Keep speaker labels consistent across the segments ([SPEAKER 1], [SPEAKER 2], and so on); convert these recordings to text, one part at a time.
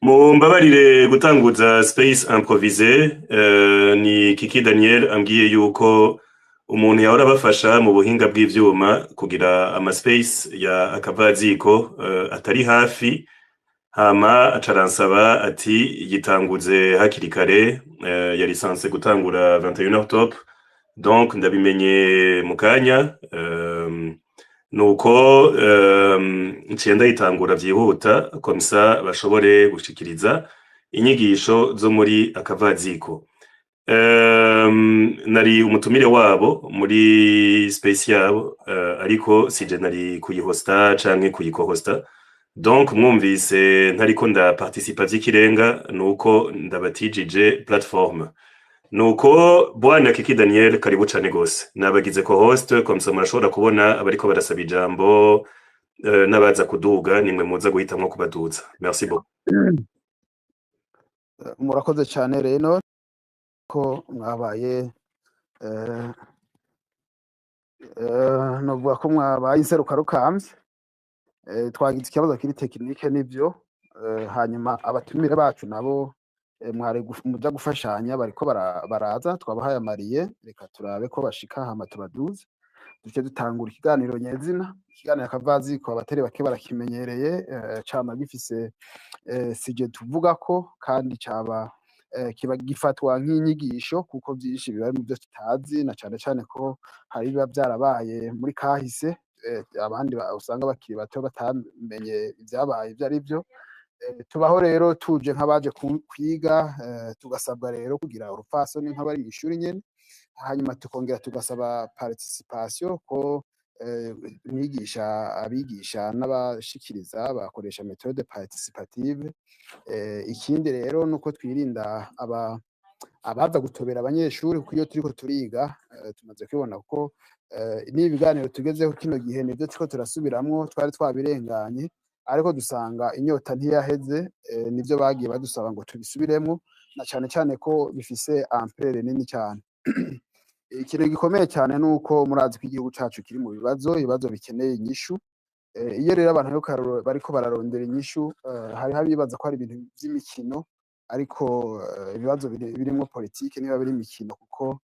[SPEAKER 1] Mumbabarire gutanguza space improvisé. Ni Kiki Daniel ambwiye yuko umuntu yahora abafasha mu buhinga bw'ivyuma kugira ama space ya akavaziko atari hafi, hama acaransaba ati yitanguze hakiri kare. Yari censé gutangura 21h top, donc ndabimenye mu kanya. Nuko nciye ndayitangura vyihuta, comme ça bashobore gushikiriza inyigisho zo muri akavaziko. Nari umutumire wabo muri space yabo, ariko sije nari kuyihosta canke kuyikohosta. Donc mwumvise ntariko ndaparticipa vy'ikirenga, nuko ndabatijije plateforme. Nuko bwana Kiki Daniel, karibu cane gose. Nabagize co-host, comme ça murashobora kubona abariko barasaba ijambo n'abaza kuduga, nimwe muza guhitamwo kubaduza. Merci beaucoup.
[SPEAKER 2] Murakoze cyane rero ko mwabaye novuga ko mwabaye inserukarukamvye. Twagize ikibazo kiri technique nivyo. Hanyuma abatumire bacu nabo mwari muja gufashanya bariko baraza, twabahaye amariye. Reka turabe ko bashika, hama tubaduze, duce dutangura ikiganiro nyezina. Ikiganiro akavaziko abatari bake barakimenyereye, cama gifise sujet tuvuga ko kandi caba kiba gifatwa nk'inyigisho, kuko vyinshi biba mu byo tutazi, na cane cane ko hari biba vyarabaye muri kahise, abandi usanga bakiri bato batamenye ivyabaye ivyo ari vyo. Tubaho rero tuje nk'abaje kwiga, tugasabwa rero kugira urupfasoni nk'abari mw'ishuri nyene, hanyuma tukongera tugasaba participation, ko mwigisha, abigisha n'abashikiriza bakoresha méthode participative. Ikindi rero nuko twirinda aba abaza gutobera abanyeshuri, kuko iyo turiko turiga tumaze kubibona ko n'ibi biganiro tugezeho kino gihe nivyo turiko turasubiramwo, twari twabirenganye, ariko dusanga inyota ntiyaheze. Nivyo bagiye badusaba ngo tubisubiremwo, na cane cane ko bifise ampleur nini cyane. Ikintu gikomeye cyane nuko murazi ko igihugu cacu kiri mu bibazo, ibibazo bikeneye inyishu. Iyo rero abantu bariko bararondera inyishu, hariho abibaza ko ari ibintu vy'imikino, ariko ibibazo birimwo politike niba biri imikino, kuko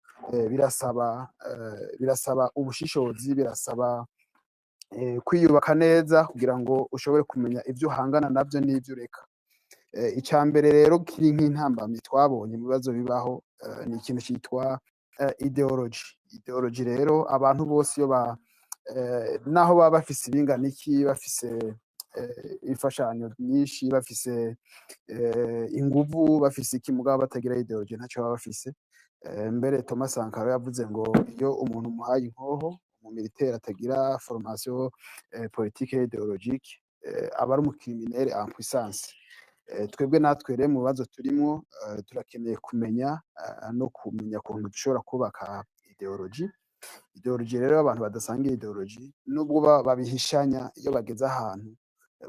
[SPEAKER 2] birasaba ubushishozi, birasaba kwiyubaka neza kugira ngo ushobore kumenya ivyo uhangana navyo n'ivyo ureka. Ica mbere rero kiri nk'intambamyi twabonye mu bibazo bibaho, ni ikintu citwa idéologie. Idéologie rero, abantu bose iyo ba naho baba bafise ibingana iki, bafise imfashanyo nyinshi, bafise inguvu, bafise iki, mugabo batagira idéologie ntaco baba bafise. Mbere Thomas Sankara yavuze ngo iyo umuntu umuhaye inkoho, umu militaire atagira formation politique et idéologique, aba ari umu criminel en puissance. Twebwe natwe rero mu bibazo turimwo, turakeneye kumenya no kumenya ukuntu dushobora kubaka idéologie. Idéologie rero, abantu badasangiye idéologie, nubwo babihishanya, iyo bageze ahantu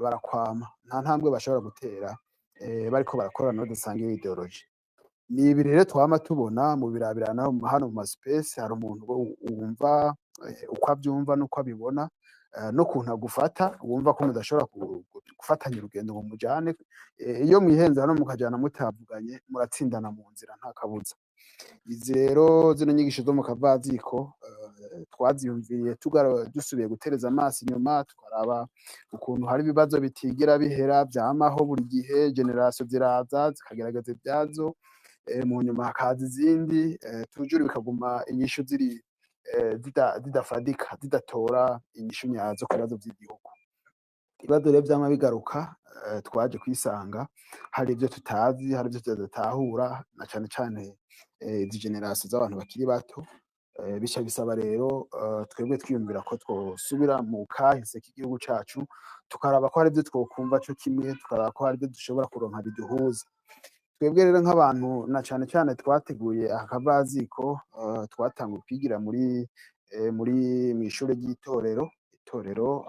[SPEAKER 2] barakwama, nta ntambwe bashobora gutera bariko barakorana badasangiye idéologie. Ni ibi rero twama tubona mu birabirana hano mu ma space. Hari umuntu wumva uko avyumva n'uko abibona n'ukuntu agufata, wumva ko mudashobora gufatanya urugendo ngo mujane. Iyo mwihenze hano mukajana mutavuganye, muratsindana mu nzira, nta kabuza. Izi rero zino nyigisho zo mu kavaziko twaziyumviriye dusubiye gutereza amaso inyuma, tukaraba ukuntu hari ibibazo bitigera bihera, vyamaho buri gihe. Générations ziraza zikagerageza ivyazo, mu nyuma hakaza izindi, toujours bikaguma inyishu ziri zidafadika, zidatora inyishu nyazo ku bibazo vy'igihugu. Ibibazo rero vyama bigaruka, twaje kwisanga hari ivyo tutazi, hari ivyo tudatahura, na cane cane izi générations z'abantu bakiri bato. Bica bisaba rero twebwe twiyumvira ko twosubira mu kahise k'igihugu cacu, tukaraba ko hari ivyo twokumva co kimwe, tukaraba ko hari ivyo dushobora kuronka biduhuza. Twebwe rero nk'abantu na cane cane twateguye akavaziko, twatanguye kwigira muri mw'ishure ry'itorero. Itorero,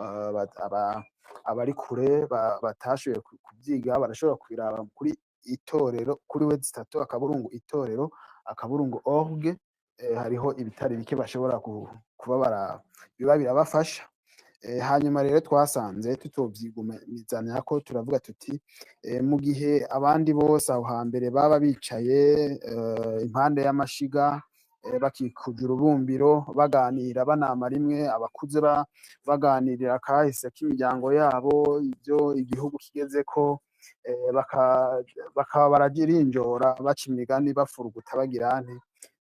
[SPEAKER 2] abari kure batashoboye kuvyiga barashobora kubiraba kuri itorero, kuri w3.itorero.org. Hariho ibitari bike bashobora kuba biba birabafasha. Hanyuma rero twasanze tutovyigumizanya, turavuga tuti mu gihe abandi bose aho hambere baba bicaye impande y'amashiga, bakikuje urubumbiro, baganira, banama rimwe, abakuze baganirira kahise k'imiryango yabo, ivyo igihugu kigezeko, bakaba baragirinjora, baca imigani, bafuruguta, bagira nte,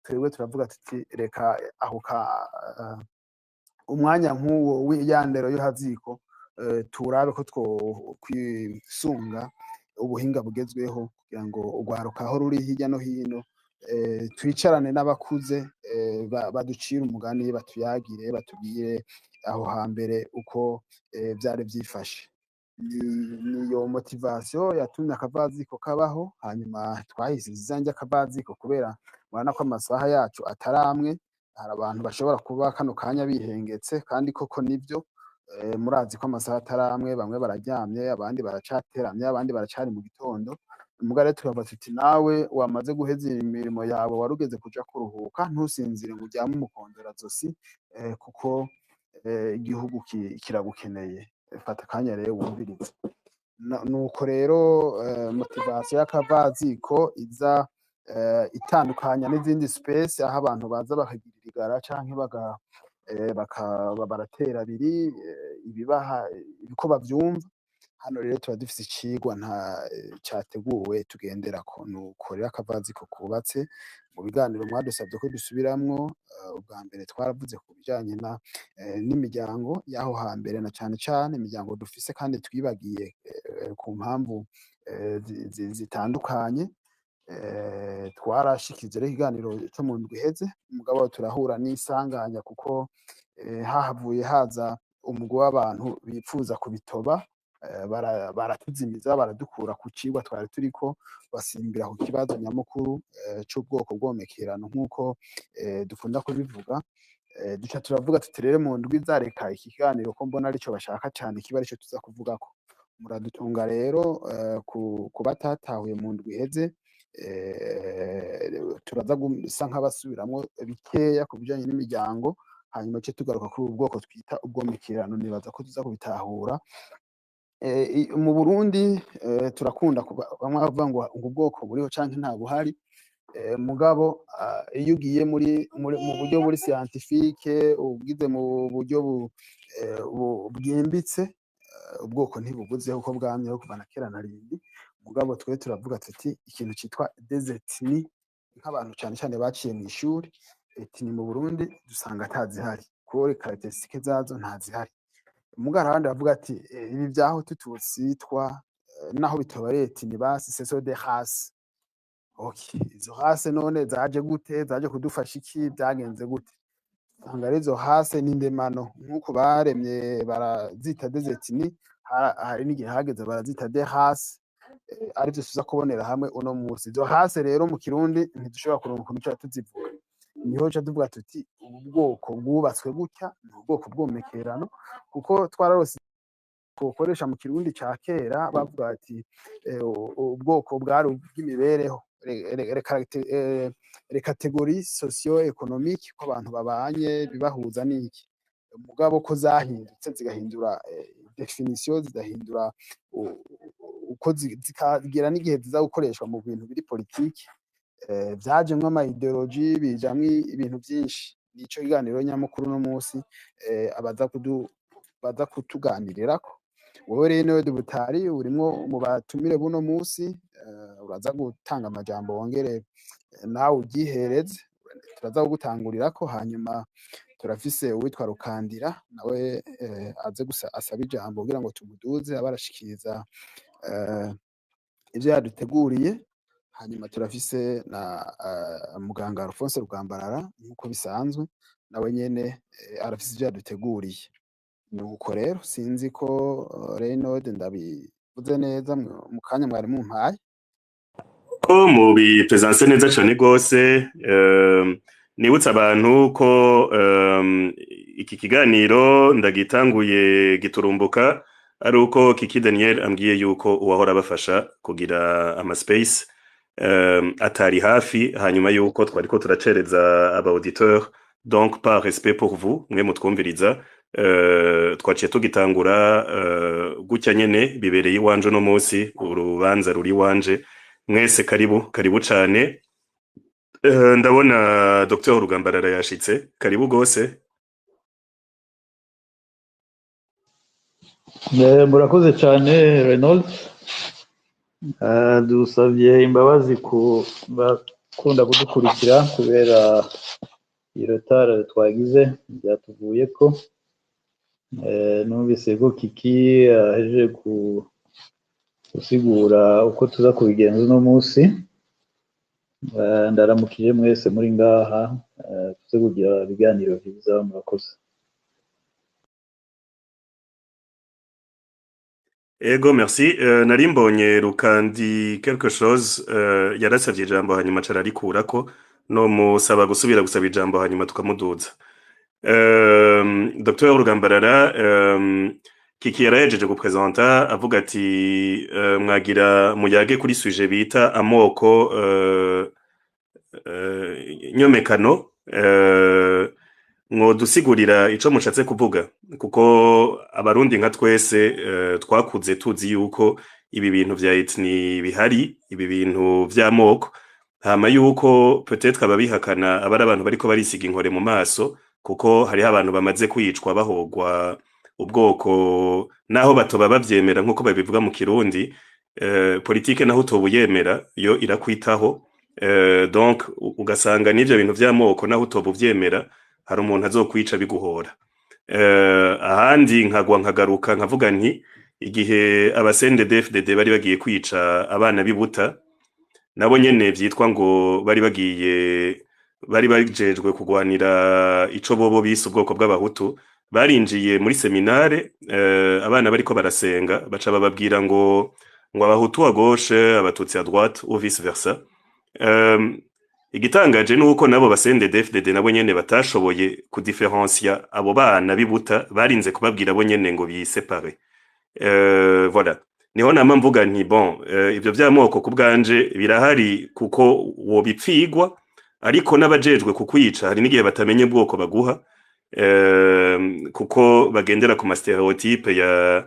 [SPEAKER 2] twebwe turavuga tuti reka aho ka umwanya nk'uwo w'iyandero yo haziko, turabe ko twokwisunga ubuhinga bugezweho kugira ngo urwaruka aho ruri hirya no hino, twicarane n'abakuze, baducire umugani, batuyagire, batubwire aho hambere uko vyari vyifashe. Niyo motivation yatumye akavaziko kabaho. Hanyuma twahise izina ry'akavaziko kubera murabona ko amasaha yacu atari amwe. Hari abantu bashobora kuba kano kanya bihengetse, kandi koko nivyo. Murazi ko amasaha atari amwe, bamwe bararyamye, abandi baracateramye, abandi baracari mu gitondo. Muga rero tukavuga tuti nawe wamaze guheza imirimo yawe, warugeze kuja kuruhuka, ntusinzire ngo uryame umukondorazosi, kuko igihugu kiragukeneye. Fata akanya rero wumvirize. Nuko rero motivation y'akavaziko iza itandukanya n'izindi space, aho abantu baza bakagirira igara canke baga bakaba baratera abiri ibibaha uko bavyumva. Hano rero tuba dufise icigwa nta categuwe tugenderako. Nuko rero akavaziko kubatse. Mu biganiro mwadusavye ko dusubiramwo, ubwa mbere twaravuze ku bijanye na n'imiryango y'aho hambere, na cane cane imiryango dufise kandi twibagiye ku mpamvu zitandukanye. Twarashikije rero ikiganiro co mu ndwi iheze, mugabo turahura n'isanganya kuko hahavuye haza umugwi w'abantu bipfuza kubitoba, baratuzimiza, baradukura ku cigwa twari turiko, basimbira ku kibazo nyamukuru c'ubwoko bwomekerano nk'uko dukunda kubivuga. Duca turavuga tuti rero mu ndwi iza, reka iki kiganiro ko mbona arico bashaka cane kiba arico tuza kuvugako. Muradutunga rero ku batatahuye mu ndwi iheze, turaza gusa nk'abasubiramwo bikeya ku bijanye n'imiryango, hanyuma duce tugaruka kuri ubu bwoko twita ubwomekerano. Nibaza ko tuza kubitahura. Mu Burundi turakunda bamwe bavuga ngo ubwoko buriho canke nta buhari. Mugabo iyo ugiye muri mu buryo buri scientifique, ugize mu buryo bwimbitse, ubwoko ntibubuzeho uko bwamyeho kuva na kera na rindi. Mugabo twe turavuga tuti ikintu citwa des ethnies, nk'abantu cane cane baciye mw'ishuri, ethnie mu Burundi dusanga atazihari, kuri caractéristiques zazo ntazihari. Muga hari abandi bavuga ati ibi vya Hutu Tutsi twa naho bitoba ari ethnie, basi ce sont des races. Okay, izo race none zaje gute? Zaje kudufasha iki? Vyagenze gute? Usanga ari izo race n'indemano, nk'uko baremye barazita des ethnies, hari n'igihe hageze barazita des races, arivyo tuza kubonera hamwe uno musi. Izo race rero mu Kirundi ntidushobora kuronka ukuntu tuca tuzivuga. Niho duca tuvuga tuti ubu bwoko bwubatswe gutya ni ubwoko bw'omekerano, kuko twararose twokoresha mu Kirundi ca kera bavuga bati ubwoko bwari ubw'imibereho, les catégories socio-économiques, ko abantu babanye bibahuza n'iki. Mugabo ko zahindutse, zigahindura définition, zigahindura uko zikagera n'igihe ziza gukoreshwa mu bintu biri politiki, vyajemwo ama idéologie, bijamwo ibintu vyinshi. Nico kiganiro nyamukuru no musi abaza baza kutuganirirako. Wowe rero niwe Dubutari urimwo mu batumire buno musi, uraza gutanga amajambo, wongere nawe uryihereze. Turaza kugutangurirako, hanyuma turafise uwitwa Rukandira, nawe aze gusa asaba ijambo kugira ngo tumuduze abe arashikiriza ivyo yaduteguriye. Hanyuma turafise na muganga Alphonse Rugambarara, nk'uko bisanzwe, nawe nyene arafise ivyo yaduteguriye. Nuko rero sinzi ko Reynold ndabivuze neza mu kanya mwari mumpaye.
[SPEAKER 1] Ko mubipresanse neza cane gose. Nibutsa abantu ko iki kiganiro ndagitanguye giturumbuka ari uko Kiki Daniel ambwiye yuko uwahora abafasha kugira ama space atari hafi, hanyuma yuko twariko turacereza aba auditeur. Donc par respect pour vous mwe mutwumviriza. Twaciye tugitangura gutya nyene, bibereye iwanje uno munsi, urubanza ruri iwanje. Mwese karibu, karibu cane. Ndabona Dr Rugambarara yashitse, karibu gose.
[SPEAKER 3] Murakoze cyane, Renault. Dusabye imbabazi ku bakunda kudukurikira kubera iyo retard twagize, byatuvuye ko numvise ko Kiki ahejeje gusigura uko tuza kubigenza uno munsi. Ndaramukije mwese muri ngaha, tuze kugira ibiganiro vyiza, murakoze.
[SPEAKER 1] Ego, merci. Nari mbonye Rukandi quelque chose, yarasavye ijambo hanyuma cararikurako, no musaba gusubira gusaba ijambo hanyuma tukamuduza. Dr Rugambarara, Kiki yarahejeje gupresenta avuga ati mwagira muyage kuri sujet bita amoko nyomekano, mwodusigurira ico mushatse kuvuga, kuko abarundi nka twese twakuze tuzi yuko ibi bintu vya ethnie bihari, ibi bintu vy'amoko, hama yuko peut-être ababihakana aba ari abantu bariko barisiga inkore mu maso, kuko hariho abantu bamaze kwicwa bahogwa ubwoko, naho batoba bavyemera nk'uko babivuga mu Kirundi. Politike naho utoba uyemera yo irakwitaho. Donc ugasanga n'ivyo bintu vy'amoko, naho utoba uvyemera, hari umuntu azokwica biguhora. Ahandi nkagwa nkagaruka nkavuga nti igihe aba CNDD-FDD bari bagiye kwica abana b'ibuta, nabo nyene vyitwa ngo bari bagiye, bari bajejwe kugwanira ico bobo bise ubwoko bw'abahutu, barinjiye muri séminaire, abana bariko barasenga, baca bababwira ngo abahutu à gauche, abatutsi à droite ou vice versa. Igitangaje nuko nabo ba CNDD-FDD nabo nyene batashoboye kudifférencier abo bana b'ibuta, barinze kubabwira bo nyene ngo bisépare. Voilà. Niho nama mvuga nti bon, ivyo vy'amoko ku bwanje birahari kuko wobipfigwa, ariko n'abajejwe kukwica hari n'igihe batamenye ubwoko baguha, kuko bagendera ku ma stéréotypes ya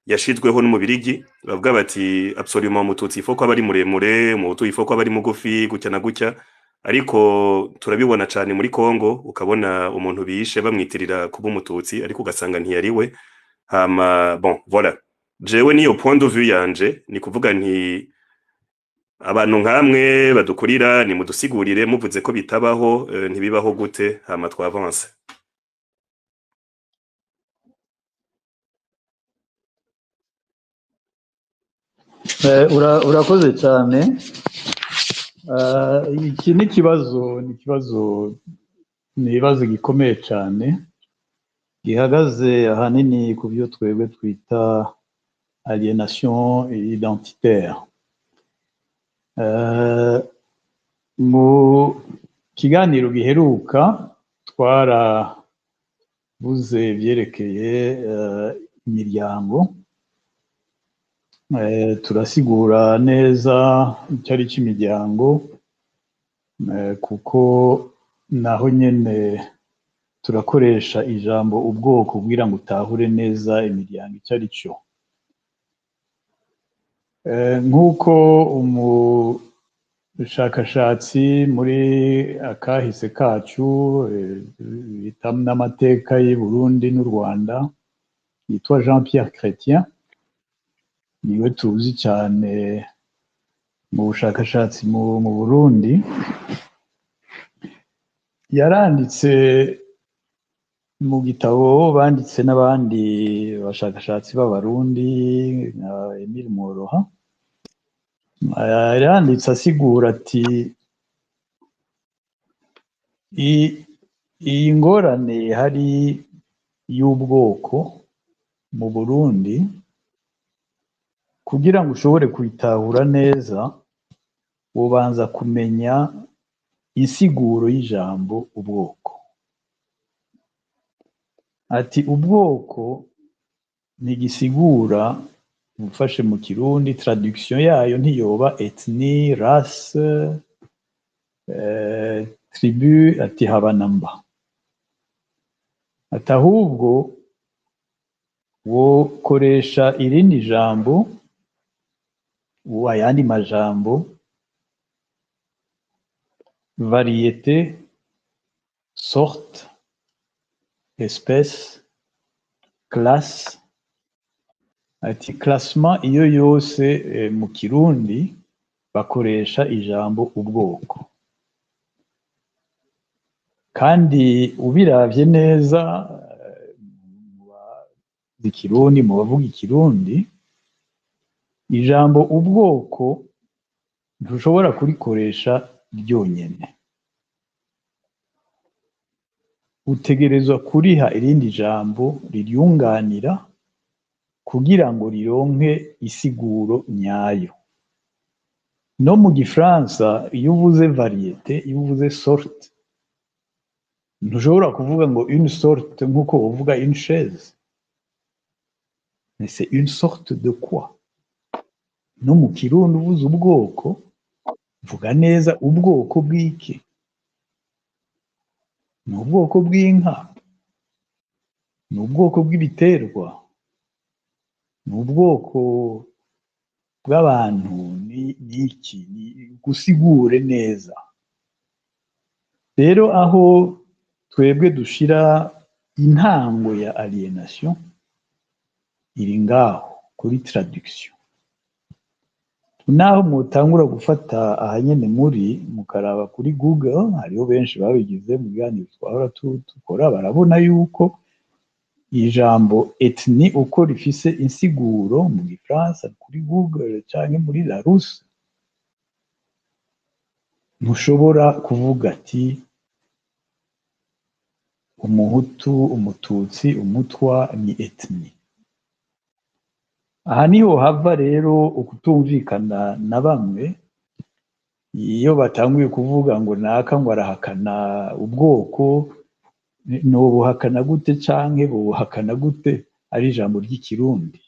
[SPEAKER 1] yashizweho n'umubirigi, bavuga bati absolument umututsi il faut ko aba ari muremure, umuhutu il faut ko aba ari mugufi, gutya na gutya. Ariko turabibona cane muri Congo, ukabona umuntu bishe bamwitirira kuba umututsi, ariko ugasanga ntiyariwe. Hama bon, voilà, jewe niyo point de vue yanje, ni kuvuga nti abantu nkamwe badukurira nimudusigurire, muvuze ko bitabaho, ntibibaho gute? Hama twavance.
[SPEAKER 3] Urakoze cyane. Iki ni ikibazo, ni ibibazo gikomeye cyane, gihagaze ahanini ku byo twebwe twita aliénation identitaire. Mu kiganiro giheruka twaravuze ibyerekeye imiryango, turasigura neza icyo ari cy'imiryango, kuko naho nyene turakoresha ijambo ubwoko kugira ngo utahure neza imiryango icyo ari cyo. Nk'uko umushakashatsi muri akahise kacu, bita n'amateka y'u Burundi n'u Rwanda, yitwa Jean Pierre Chrétien, niwe tuzi cyane mu bushakashatsi mu Burundi, yaranditse mu gitabo banditse n'abandi bashakashatsi b'abarundi nka Emile Mworoha, yaranditse asigura ati iyi ngorane hari y'ubwoko mu Burundi, kugira ngo ushobore kuyitahura neza, ubanza kumenya insiguro y'ijambo ubwoko. Ati ubwoko ntigisigura, ufashe mu Kirundi traduction yayo ntiyoba ethnie, race, tribu, ati haba namba. Ati ahubwo Wokoresha irindi jambo, ayandi majambo, variété, sorte, espèce, classe. Ati classement iyo yose mu Kirundi bakoresha ijambo ubwoko. Kandi ubiravye neza, mu bazi Ikirundi, mu bavuga Ikirundi, ijambo ubwoko ntushobora kurikoresha ryonyene, utegerezwa kuriha irindi jambo riryunganira kugira ngo rironke isiguro nyayo. No mu Gifaransa, iyo uvuze variété, iyo uvuze sorte, ntushobora kuvuga ngo une sorte nk'uko uvuga une chaise, mais c'est une sorte de quoi? No mu Kirundi uvuze ubwoko, vuga neza ubwoko bw'iki? Ni ubwoko bw'inka? Ni ubwoko bw'ibiterwa? Ni ubwoko bw'abantu? Ni iki? Ni gusigure neza. Rero aho twebwe dushira intango ya aliénation iri ngaho kuri traduction. Naho mutangura gufata ahanyene muri mukaraba kuri Google, hariho benshi babigize mu biganiro twahora dukora, barabona yuko ijambo ethnie uko rifise insiguro mu Gifaransa kuri Google canke muri Larousse, ntushobora kuvuga ati Umuhutu, Umututsi, Umutwa ni ethnie. Aha niho hava rero ukutumvikana na bamwe iyo batanguye kuvuga ngo naka ngo arahakana ubwoko. Nobuhakana gute canke buhakana gute ari ijambo ry'Ikirundi?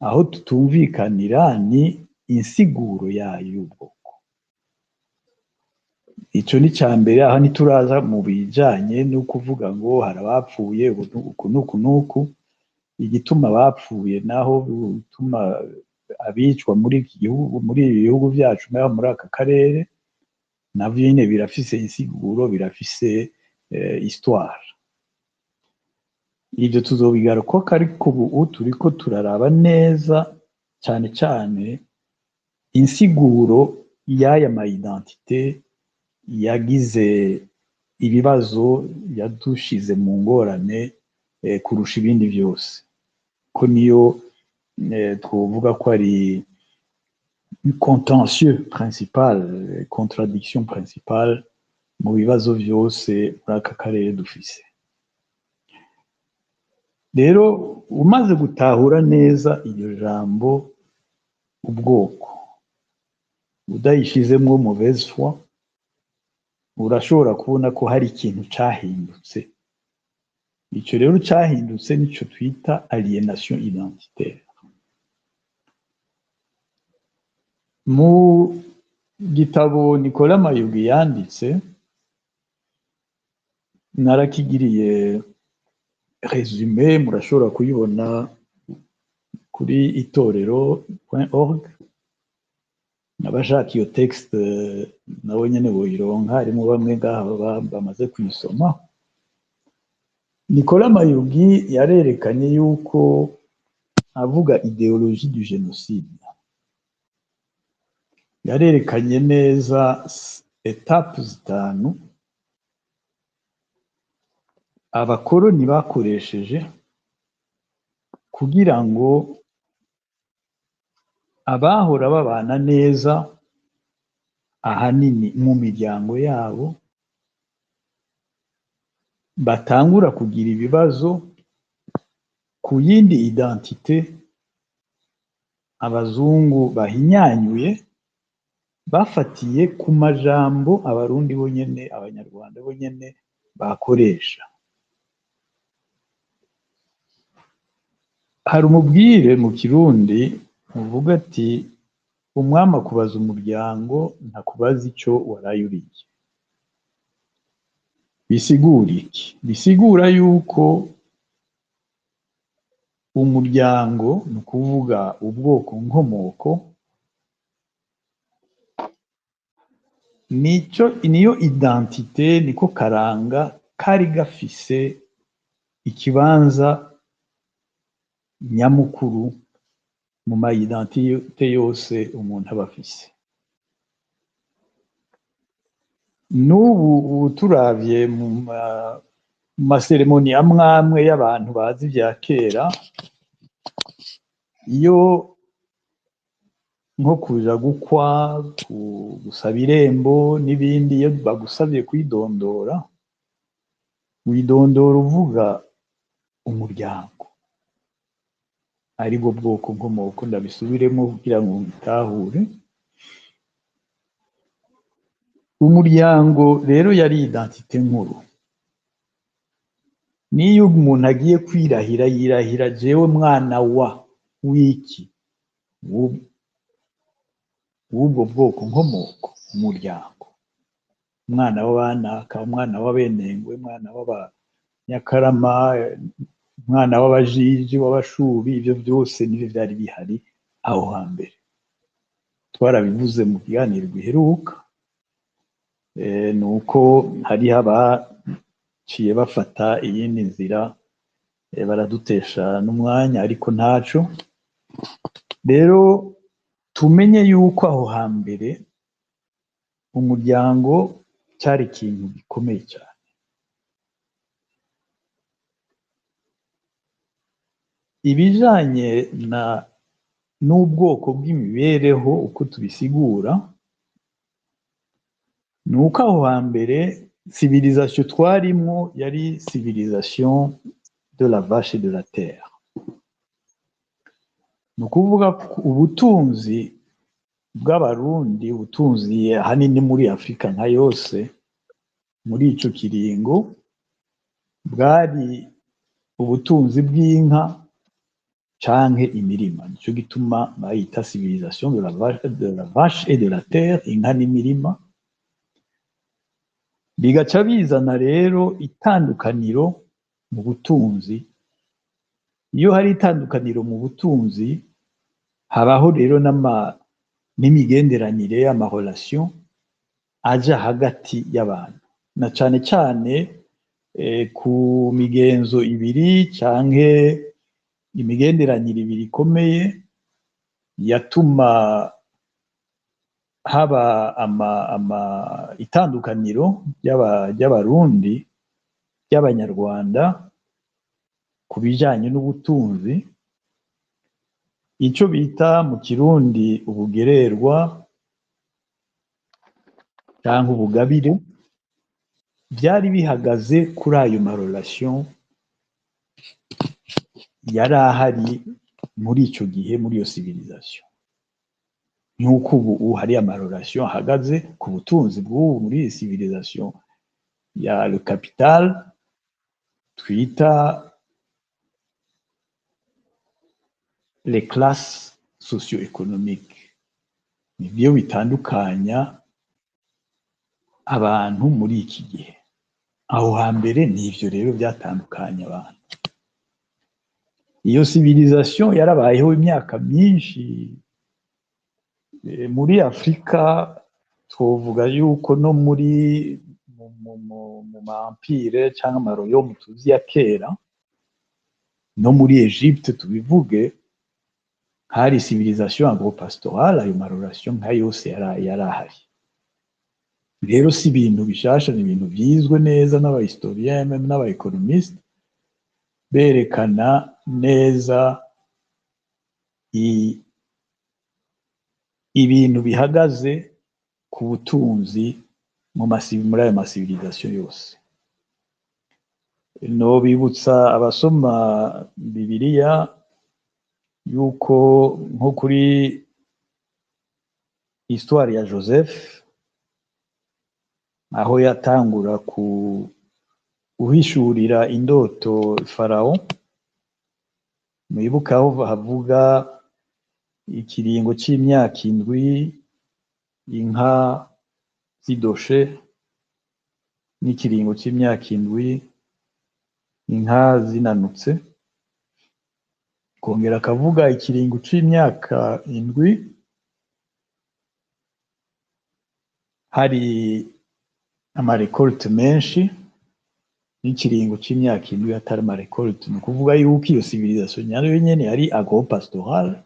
[SPEAKER 3] Aho tutumvikanira ni insiguro yayo y'ubwoko. Ico ni ca mbere. Aho ntituraza mu bijanye no kuvuga ngo hari abapfuye uku n'uku n'uku. Igituma bapfuye naho bituma abicwa muri iki gihugu, muri ibi bihugu vyacu, muri aka karere, navyo nyene birafise insiguro, birafise histoire. Ivyo tuzobigarukako, ariko ubu turiko turaraba neza cane cane insiguro y'aya ma identité yagize ibibazo, yadushize mu ngorane kurusha ibindi vyose, ko niyo twovuga ko ari contentieux principal, contradiction principale mu bibazo vyose muri aka karere dufise. Rero umaze gutahura neza iryo jambo ubwoko, udayishizemwo mauvaise foi, urashobora kubona ko hari ikintu cahindutse. Ico rero cahindutse nico twita aliénation identitaire. Mu gitabo Nicolas Mayugi yanditse, narakigiriye résumé, murashobora kuyibona kuri itorero.org. Abashaka iyo texte nabo nyene boyironka, harimo bamwe ngaha bamaze kuyisoma. Nicolas Mayugi yarerekanye yuko avuga idéologie du génocide, yarerekanye neza étapes zitanu abakoroni bakoresheje kugira ngo abahora babana neza ahanini mu miryango yabo batangura kugira ibibazo ku yindi identité abazungu bahinyanyuye, bafatiye ku majambo Abarundi bonyene, Abanyarwanda bonyene bakoresha. Hari umubwire mu Kirundi uvuga ati umwami akubaza umuryango, ntakubaza ico waraye uriye. Bisigura iki? Bisigura yuko Umuryango, ni ukuvuga ubwoko nkomoko, nico niyo identité, niko karanga kari gafise ikibanza nyamukuru mu ma identité yose umuntu aba afise. N'ubu turavye mu maseremoni amwamwe y'abantu bazi vya kera, iyo nko kuja gukwa, gusaba irembo n'ibindi, iyo bagusavye kwidondora, widondora uvuga umuryango, aribwo bwoko nkomoko. Ndabisubiremo kugira ngo mbitahure. Umuryango rero yari identité nkuru. Niyo umuntu agiye kwirahira, yirahira jewe mwana wa wiki w'ubwo bwoko nkomoko, umuryango, umwana w'abanaka, umwana w'abenengwe, umwana w'abanyakarama, umwana w'abajiji, w'abashubi. Ivyo vyose nivyo vyari bihari aho hambere, twarabivuze mu kiganiro giheruka. Nuko hariho abaciye bafata iyindi nzira, baradutesha n'umwanya, ariko ntaco. Rero tumenye yuko aho hambere umuryango cyari ikintu gikomeye cyane. Ibijanye na n'ubwoko bw'imibereho uko tubisigura, ni uko aho hambere civilisation twarimwo yari civilisation de la vache et de la terre. Ni ukuvuga ubutunzi bw'Abarundi, ubutunzi ahanini muri Afrika nka yose muri ico kiringo, bwari ubutunzi bw'inka canke imirima. Nico gituma bayita civilisation de la vache et de la terre, inka n'imirima. Bigaca bizana rero itandukaniro mu butunzi. Iyo hari itandukaniro mu butunzi, habaho rero n'imigenderanire y'amarelation aja hagati y'abantu, na cane cane ku migenzo ibiri canke imigenderanire ibiri ikomeye yatuma haba itandukaniro ry'Abarundi, ry'Abanyarwanda ku bijanye n'ubutunzi, ico bita mu Kirundi ubugererwa canke ubugabire, vyari bihagaze kuri ayo marelation yari ahari muri ico gihe, muri iyo civilisation. Nk'uko ubu hari amarelation ahagaze ku butunzi bw'ubu muri iyi civilisation ya le capital twita les classes socio-économiques, nivyo bitandukanya abantu muri iki gihe. Aho hambere nivyo rero byatandukanya abantu. Iyo civilisation yarabayeho imyaka myinshi muri Afrika, twovuga yuko no muri mu ma empire cyangwa amaroyaume tuzi ya kera, no muri Egypte tubivuge, hari civilisation agropastorale, ayo marelation nka yose yari ahari. Rero si ibintu bishasha, ni ibintu vyizwe neza n'abahistorien même n'abaeconomiste, berekana neza ibintu bihagaze ku butunzi muri ayo masivilisation yose. No bibutsa abasoma Bibiliya yuko nko kuri histoire ya Joseph, aho yatangura ku guhishurira indoto Farao, mwibuka aho havuga ikiringo c'imyaka 7 inka zidoshe, n'ikiringo c'imyaka 7 inka zinanutse. Kongera akavuga ikiringo c'imyaka 7 hari ama récoltes menshi, n'ikiringo c'imyaka 7 atari ama récoltes. Ni ukuvuga yuko iyo civilisation nayo nyene yari agro-pastorale.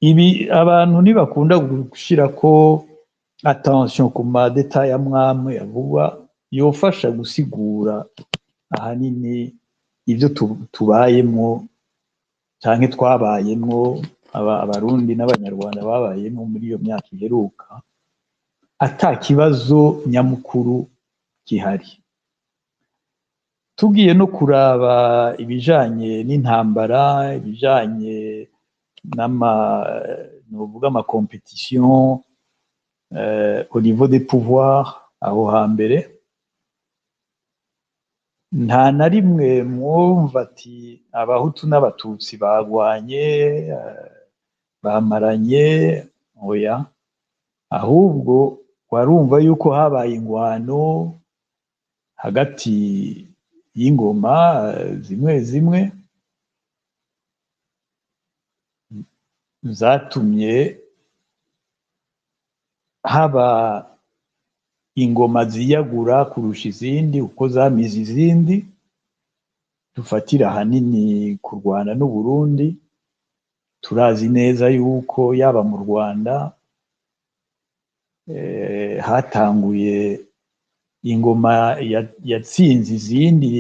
[SPEAKER 3] Ibi abantu ntibakunda gushirako attention ku ma détails amwamwe avugwa, yofasha gusigura ahanini ivyo tubayemwo canke twabayemwo, Abarundi n'Abanyarwanda babayemwo muri iyo myaka iheruka, ata kibazo nyamukuru gihari. Tugiye no kuraba ibijanye n'intambara, ibijanye n'ama, novuga, ama compétitions au niveau des pouvoirs aho hambere, nta na rimwe mwumva ati Abahutu n'Abatutsi bagwanye, bamaranye. Oya, ahubwo warumva yuko habaye ingwano hagati y'ingoma zimwe zimwe zatumye haba ingoma ziyagura kurusha izindi uko zamize izindi. Dufatira ahanini ku Rwanda n'Uburundi. Turazi neza yuko yaba mu Rwanda hatanguye ingoma yatsinze izindi,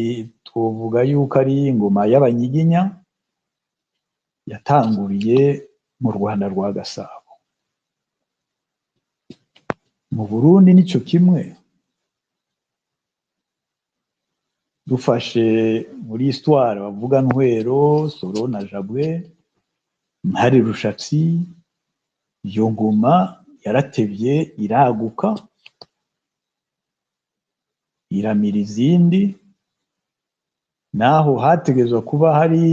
[SPEAKER 3] twovuga yuko ari ingoma y'Abanyiginya yatanguriye mu Rwanda rwa Gasabo. Mu Burundi nico kimwe, dufashe muri histoire bavuga Ntwero, Soro na Jabwe, Ntare Rushatsi, iyo ngoma yaratevye iraguka, iramira izindi. Naho hategerezwa kuba hari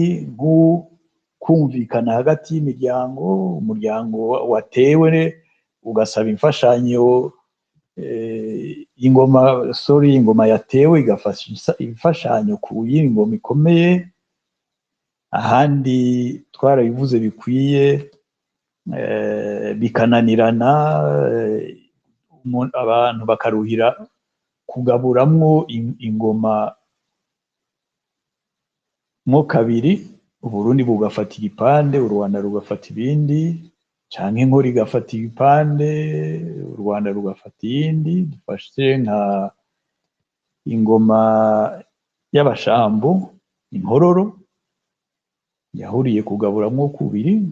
[SPEAKER 3] kumvikana hagati y'imiryango, umuryango watewe ugasaba imfashanyo, ingoma, sorry, ingoma yatewe igafasha imfashanyo ku y'ingoma ikomeye. Ahandi twarabivuze bikwiye, bikananirana, abantu bakaruhira kugaburamwo ingoma mwo kabiri, Uburundi bugafata igipande, u Rwanda rugafata ibindi, canke Inkore igafata igipande, u Rwanda rugafata iyindi. Dufashe nka ingoma y'Abashambo, Inkororo, yahuriye kugaburamwo kubiri,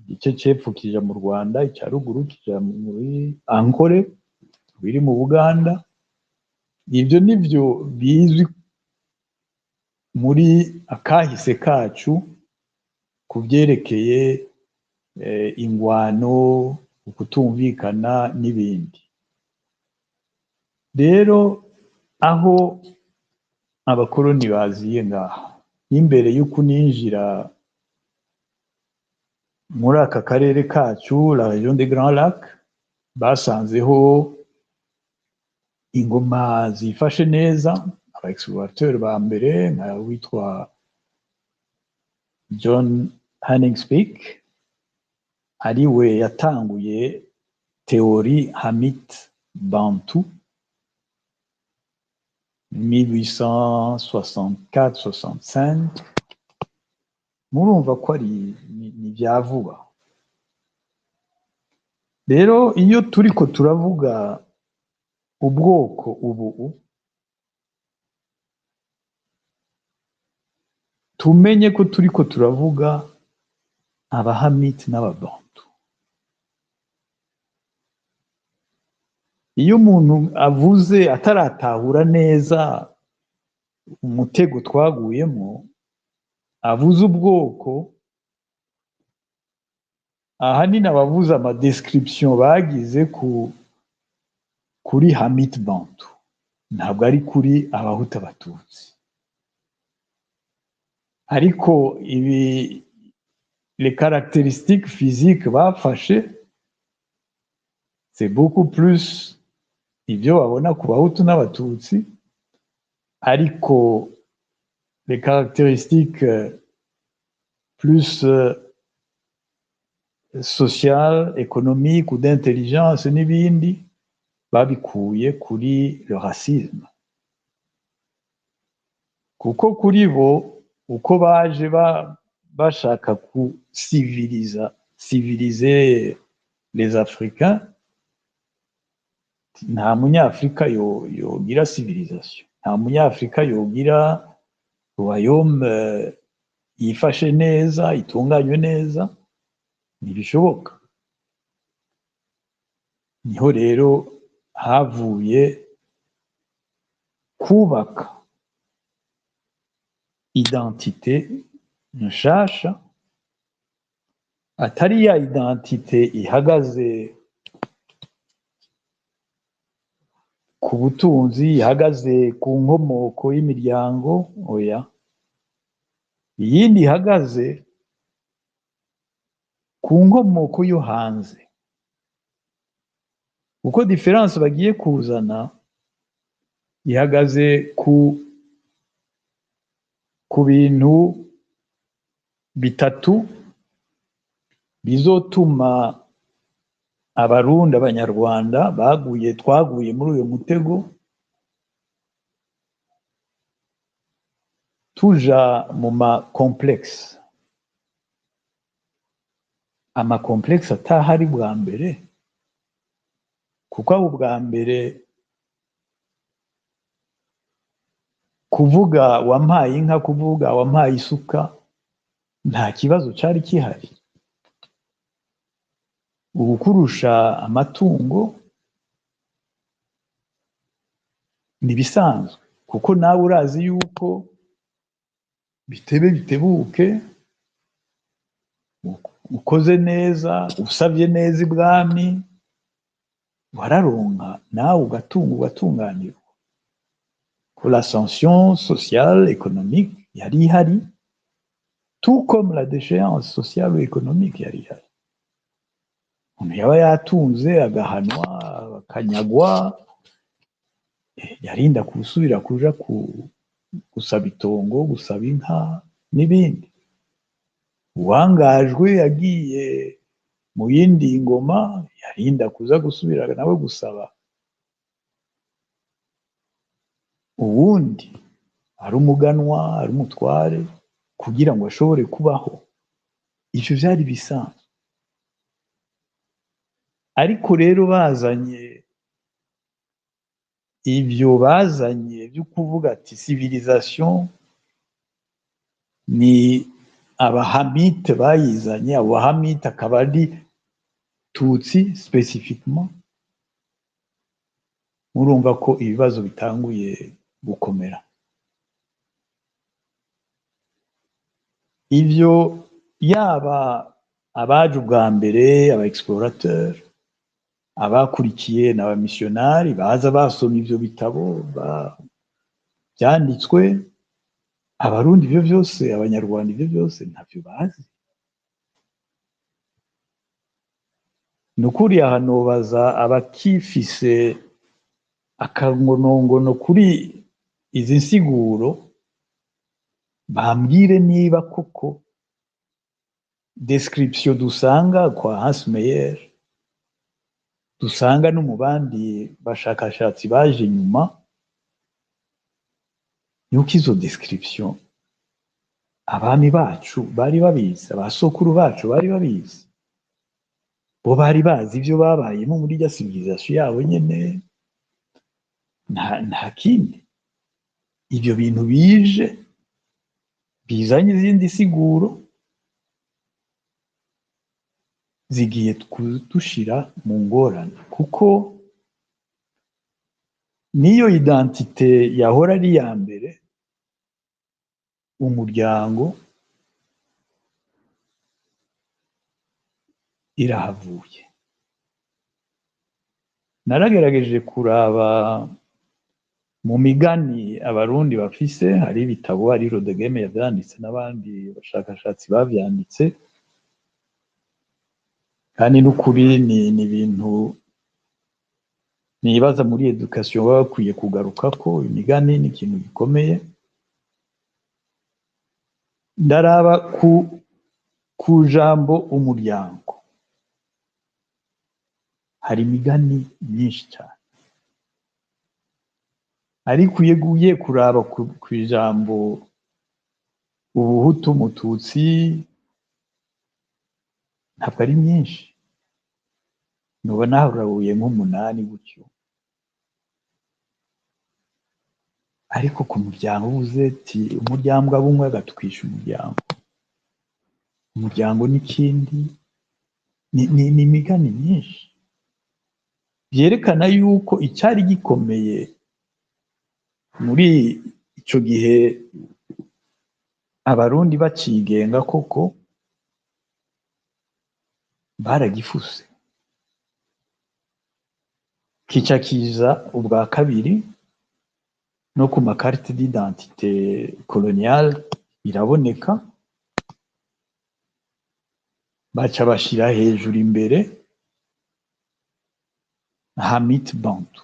[SPEAKER 3] igice c'epfo kija mu Rwanda, ica ruguru kija muri Ankole biri mu Buganda. Ivyo nivyo bizwi muri akahise kacu ku vyerekeye ingwano, ukutumvikana n'ibindi. Rero aho abakoroni baziye ngaha, n'imbere y'ukuninjira muri aka karere kacu, la région des Grands Lacs, basanzeho ingoma zifashe neza. Aba explorateurs ba mbere nka witwa John Hanning Speke, ariwe yatanguye théorie Hamite Bantu 1864-65. Murumva ko ari ni vya vuba. Rero iyo turiko turavuga ubwoko ubu, tumenye ko turiko turavuga Abahamiti n'Ababantu. Iyo umuntu avuze ataratahura neza umutego twaguyemo, avuze ubwoko, ahanini abavuze ama description bagize kuri Hamit Bantu, ntabwo ari kuri Abahutu Abatutsi. Ariko ibi les caractéristiques physiques bafashe, c'est beaucoup plus ibyo babona ku Bahutu n'Abatutsi, ariko Les caractéristiques plus sociales, économiques ou d'intelligence n'ibindi babikuye kuri le racisme, kuko kuri bo uko baje bashaka ku civiliser, civiliser les Africains, nta Munyafrika yogira civilisation, nta Munyafrika yogira royaume yifashe neza, itunganywe neza, ntibishoboka. Niho rero havuye kubaka identité nshasha, atari ya identité ihagaze ku butunzi, ihagaze ku nkomoko y'imiryango, oya, iyindi ihagaze ku nkomoko yo hanze, kuko différence bagiye kuzana ihagaze ku bintu bitatu bizotuma Abarundi, Abanyarwanda baguye, twaguye muri uyu mutego, tuja mu ma complexe, ama complexe atahari bwa mbere, kuko abo bwa mbere kuvuga wampaye inka, kuvuga wampaye isuka, nta kibazo cari kihari. Ubu kurusha amatungo nibisanzwe, kuko nawe urazi yuko bitebe bitebuke, ukoze neza, usavye neza ibwami, wararonka nawe ugatunga, ugatunganirwa. Ko l'ascension sociale économique yari ihari, tout comme la déchéance sociale ou économique yari ihari. Umuntu yaba yatunze agahanwa, akanyagwa, yarinda gusubira kuja gusaba itongo, gusaba inka n'ibindi. Uwangajwe yagiye mu yindi ngoma, yarinda kuza gusubira nawe gusaba uwundi, ari umuganwa, ari umutware, kugira ngo ashobore kubaho. Ivyo vyari bisanzwe. Ariko rero bazanye ivyo, bazanye byo kuvuga ati civilisation ni Abahamite bayizanye, abo Bahamite akaba ari Tutsi spécifiquement, murumva ko ibibazo bitanguye gukomera. Ivyo yaba abaje ubwa mbere, aba explorateur, abakurikiye n'abamissionari baza basoma ivyo bitabo vyanditswe, Abarundi ivyo vyose, Abanyarwanda ivyo vyose ntavyo bazi. Nukuri aha nobaza abakifise akangonongono kuri izi nsiguro, bambwire niba koko description dusanga kwa Hans Meyer, dusanga no mu bandi bashakashatsi baje nyuma, yuko izo description abami bacu bari babizi, abasokuru bacu bari babizi, bo bari bazi ivyo babayemo muri rya civilisation yabo nyene, nta kindi. Ivyo bintu bije bizanye izindi siguro zigiye kudushira mu ngorane, kuko niyo identité yahora ari iya mbere, umuryango irahavuye. Naragerageje kuraba mu migani Abarundi bafise, hari ibitabo, hari Rodegeme yavyanditse n'abandi bashakashatsi bavyanditse, kandi n'ukuri ni ibintu nibaza muri education baba bakwiye kugarukako. Imigani ni ikintu gikomeye. Ndaraba ku jambo umuryango, hari imigani myinshi cyane, ariko iyo ugiye kuraba ku ijambo ubuhutu mututsi, ntabwo ari myinshi, nuba nahurabuye nk'umunani gutyo. Ariko ku muryango uvuze ati umuryango abumwe agatwisha umuryango, umuryango n'ikindi, ni imigani myinshi byerekana yuko icyari gikomeye muri ico gihe Abarundi bacigenga koko baragifuse, kica kiza ubwa kabiri no ku makarite d'identité coloniale iraboneka, baca bashira hejuru imbere Hamit Bantu,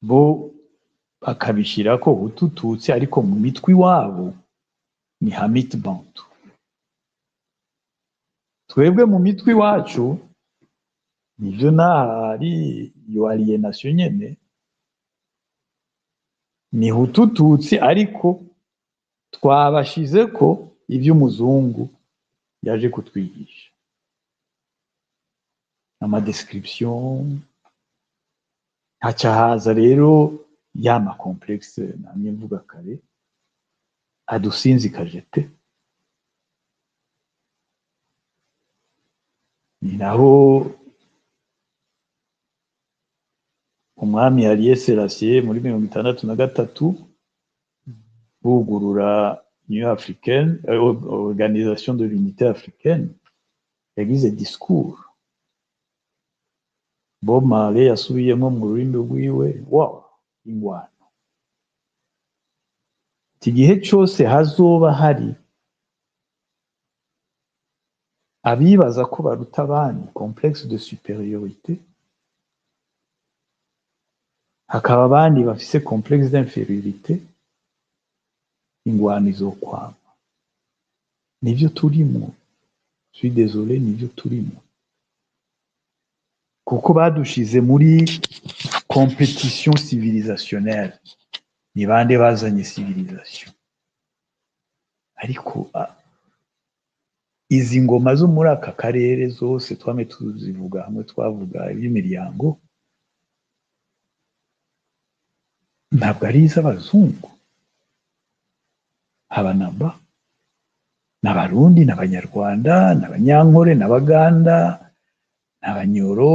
[SPEAKER 3] bo bakabishirako Hutu Tutsi, ariko mu mitwe iwabo ni Hamit Bantu. Twebwe mu mitwe iwacu nivyo nahari iyo alienation nyene ni Hutu Tutsi, ariko twabashizeko ivy'umuzungu yaje kutwigisha, ama description. Haca haza rero ya ma complexe namye mvuga kare adusinzikaje pe. Ni naho umwami Haile Selassie muri 63 bugurura Union Africaine, Organisation de l'Unité Africaine, yagize discours Bob Marley yasubiyemo mu rurimi rwiwe, wow, ingwano. Iki gihe cyose hazoba hari abibaza ko baruta abandi, complexe de supériorité, hakaba abandi bafise complexe d'infériorité, ingwano izokwama. Nivyo turimo, je suis désolé, nivyo turimo, kuko badushize muri compétition civilisationnelle. Ni bande bazanye civilisation? Ariko izi ngoma zo muri aka karere zose twame tuzivuga hamwe, twavuga iby'imiryango, ntabwo ari iz'abazungu, haba namba n'Abarundi n'Abanyarwanda n'Abanyankore n'Abaganda n'Abanyoro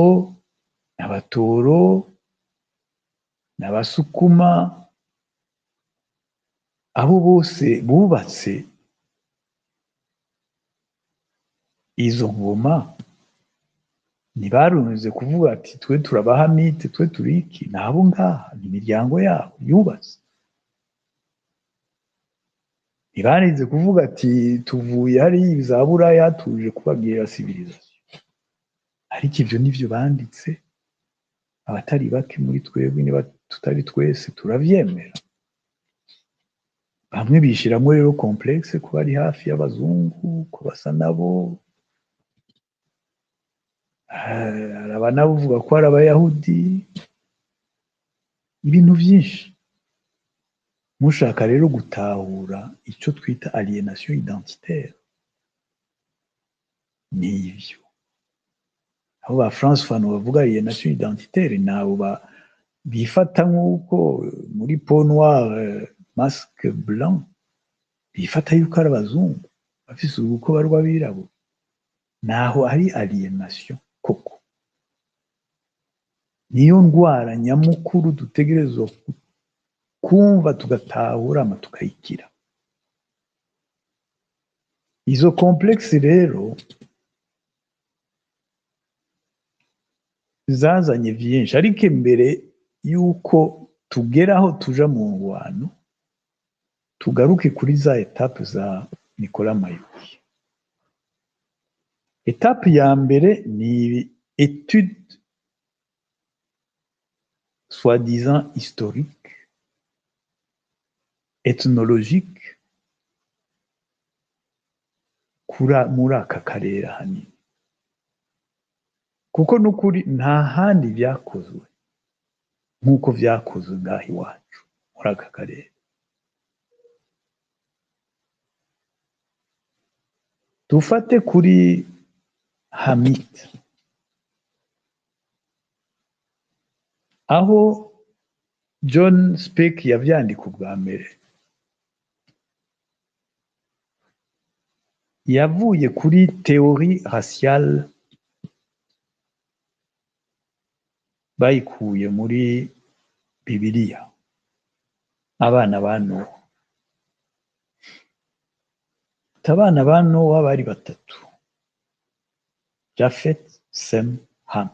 [SPEAKER 3] n'Abatoro n'Abasukuma, abo bose bubatse izo ngoma. Ntibarunze kuvuga ati twe turabahamite, twe turiki, nabo ngaha ni imiryango yabo yubatse. Ntibarinze kuvuga ati tuvuye hari za Buraya tuje kubabwira civilisation. Ariko ivyo nivyo banditse, abatari bake muri twebwe, niba tutari twese, turavyemera. Bamwe bishiramwo rero complexe ko bari hafi y'abazungu, ko basa nabo. Hari abanavuga ko ari abayahudi, ibintu vyinshi. Mushaka rero gutahura ico twita alienation identitaire, ni ivyo. Abo ba France Fanon bavuga alienation identitaire, nabo bifata nk'uko muri peau noire masque blanc, bifata yuko ari abazungu bafise urukoba rw'abirabura. Naho ari alienation koko, niyo ndwara nyamukuru dutegerezwa kumva tugatahura ama tukayikira. Izo complexe rero zazanye vyinshi, ariko imbere yuko tugeraho tuja mu ngwano, tugaruke kuri za etape za Nicolas Mayuki. Etape ya mbere ni étude soi-disant historique, ethnologique, Muri aka karere ahanini, kuko n'ukuri nta handi vyakozwe nk'uko vyakozwe ngaha iwacu muri aka karere. Dufate kuri Hamite, aho John Speke yavyandika ubwa mbere, yavuye kuri théorie raciale bayikuye muri Bibiliya, abana ba Nowa. Abana ba Nowa bari batatu: Jafet, Sem, Ham.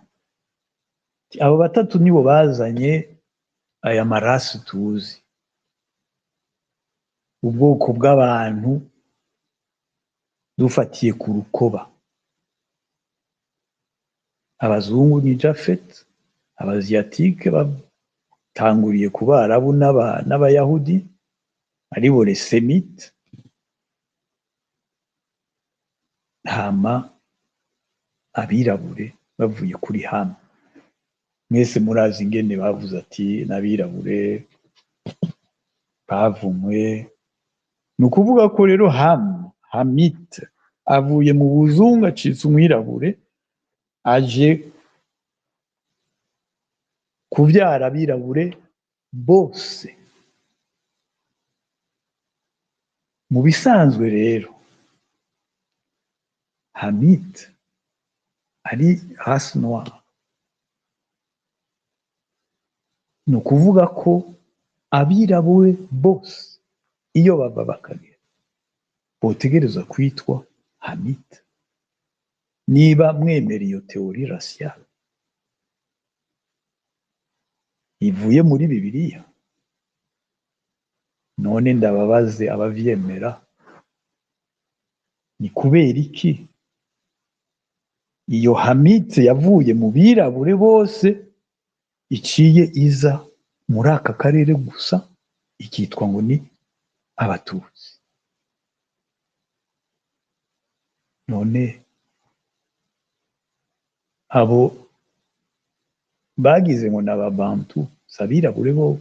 [SPEAKER 3] Abo batatu nibo bazanye aya maraso tuzi, ubwoko bw'abantu dufatiye ku rukoba. Abazungu ni Jafet, Abasiatike batanguriye ku Barabu n'Abayahudi, aribo les Sémites, hama abirabure bavuye kuri Hamu. Mwese murazi ingene bavuze ati n'abirabure bavumwe. Ni ukuvuga ko rero Hamu, Hamite, avuye mu buzungu acitse umwirabure, aje kuvyara abirabure bose. Mu bisanzwe rero Hamite ari race noire, ni ukuvuga ko abirabure bose iyo bava bakagera botegerezwa kwitwa Hamite, niba mwemera iyo théorie raciale ivuye muri Bibiliya. None ndababaze abavyemera, ni kubera iki iyo Hamite yavuye mu birabure bose iciye iza muri aka karere gusa ikitwa ngo ni Abatutsi? None abo bagize ngo ni Ababantu si abirabure bo?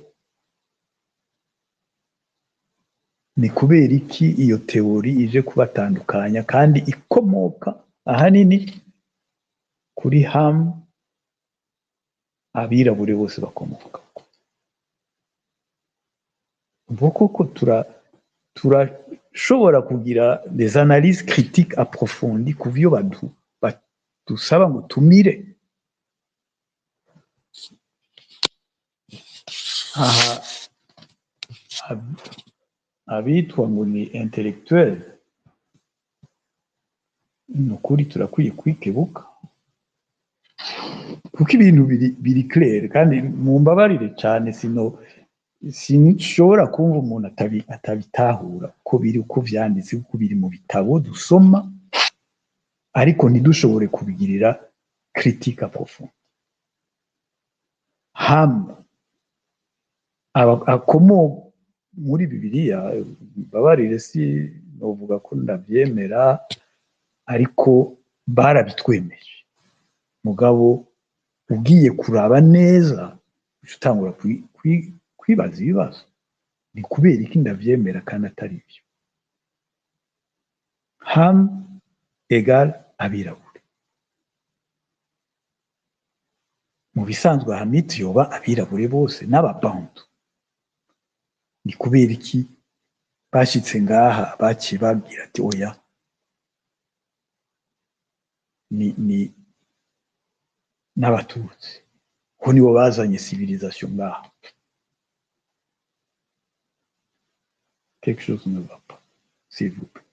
[SPEAKER 3] Ni kubera iki iyo théorie ije kubatandukanya kandi ikomoka ahanini kuri Hamu abirabure bose bakomoka? Ubwo koko turashobora kugira des analyses critiques approfondies ku vyo badusaba ngo tumire? Aha abitwa ngo ni intellectuel, ni ukuri turakwiye kwikebuka, kuko ibintu biri clair. Kandi mumbabarire cyane, sino sinshobora kumva umuntu atabitahura uko biri, uko vyanditse, uko biri mu bitabo dusoma, ariko ntidushobore kubigirira critique approfondie. Ham akomoka muri Bibiliya, mbabarire si novuga ko ndavyemera, ariko barabitwemeje. Mugabo ugiye kuraba neza utangura kwibaza ibibazo, ni kubera iki ndavyemera kandi atari byo? Ham égal abirabure. Mu bisanzwe Hamite yoba abirabure bose n'Ababantu. Ni kubera iki bashitse ngaha baciye babwira ati oya, ni n'Abatutsi, ko nibo bazanye civilisation ngaha? Quelque chose ne va pas, s'il vous plaît.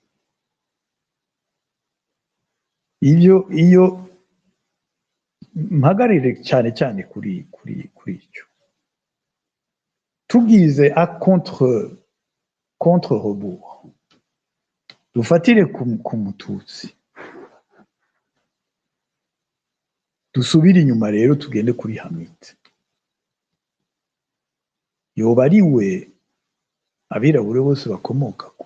[SPEAKER 3] Ibyo iyo mpagarire cyane cyane kuri icyo, tugize à contre rebours, dufatire ku Mututsi, dusubire inyuma rero tugende kuri Hamite. Yoba ari we abirabure bose bakomokako?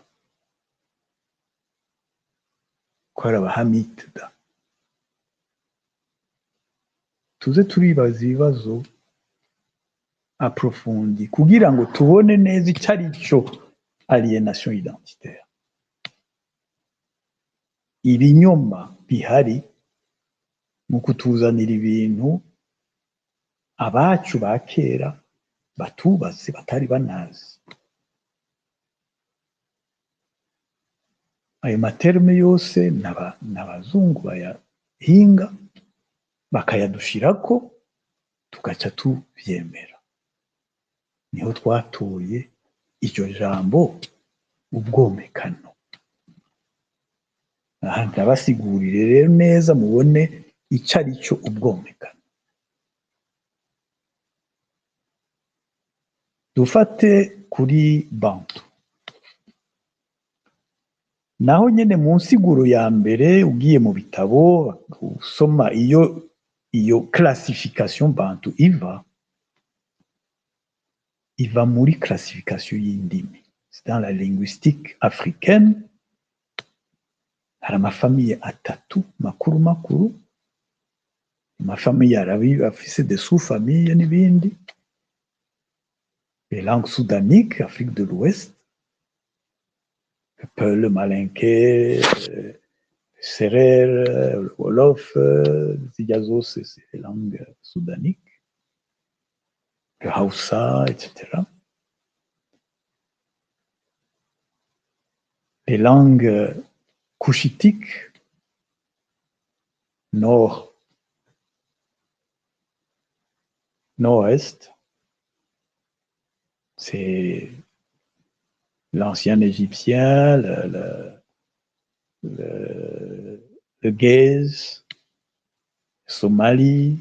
[SPEAKER 3] Ko ari Abahamite da? Tuze turibaza ibibazo approfondi kugira ngo tubone neza icyo ari cyo aliénation identitaire. Ibinyoma bihari mu kutuzanira ibintu abacu ba kera batubatse, batari banazi. Ayo ma termes yose n'abazungu bayahinga, bakayadushirako, tugaca tuvyemera. Niho twatoye iryo jambo ubwomekano. Aha ndabasigurire rero neza mubone ico ari cyo ubwomekano. Dufate kuri Bantu. Naho nyene mu nsiguro ya mbere, ugiye mu bitabo usoma iyo classification Bantu, iva muri classification y'indimi. C'est dans la linguistique africaine. Hari ama familles atatu makuru makuru, ama familles arabi afise des sous-familles n'ibindi: les langues soudaniques, Afrique de l'Ouest, le Peul, le Malinké, le Sérère, le Wolof, zirya zose c'est les langues soudaniques, le Hausa, etc. Les langues couchitiques, nord, nord-est, c'est l'ancien égyptien, le Ge'ez, Somali,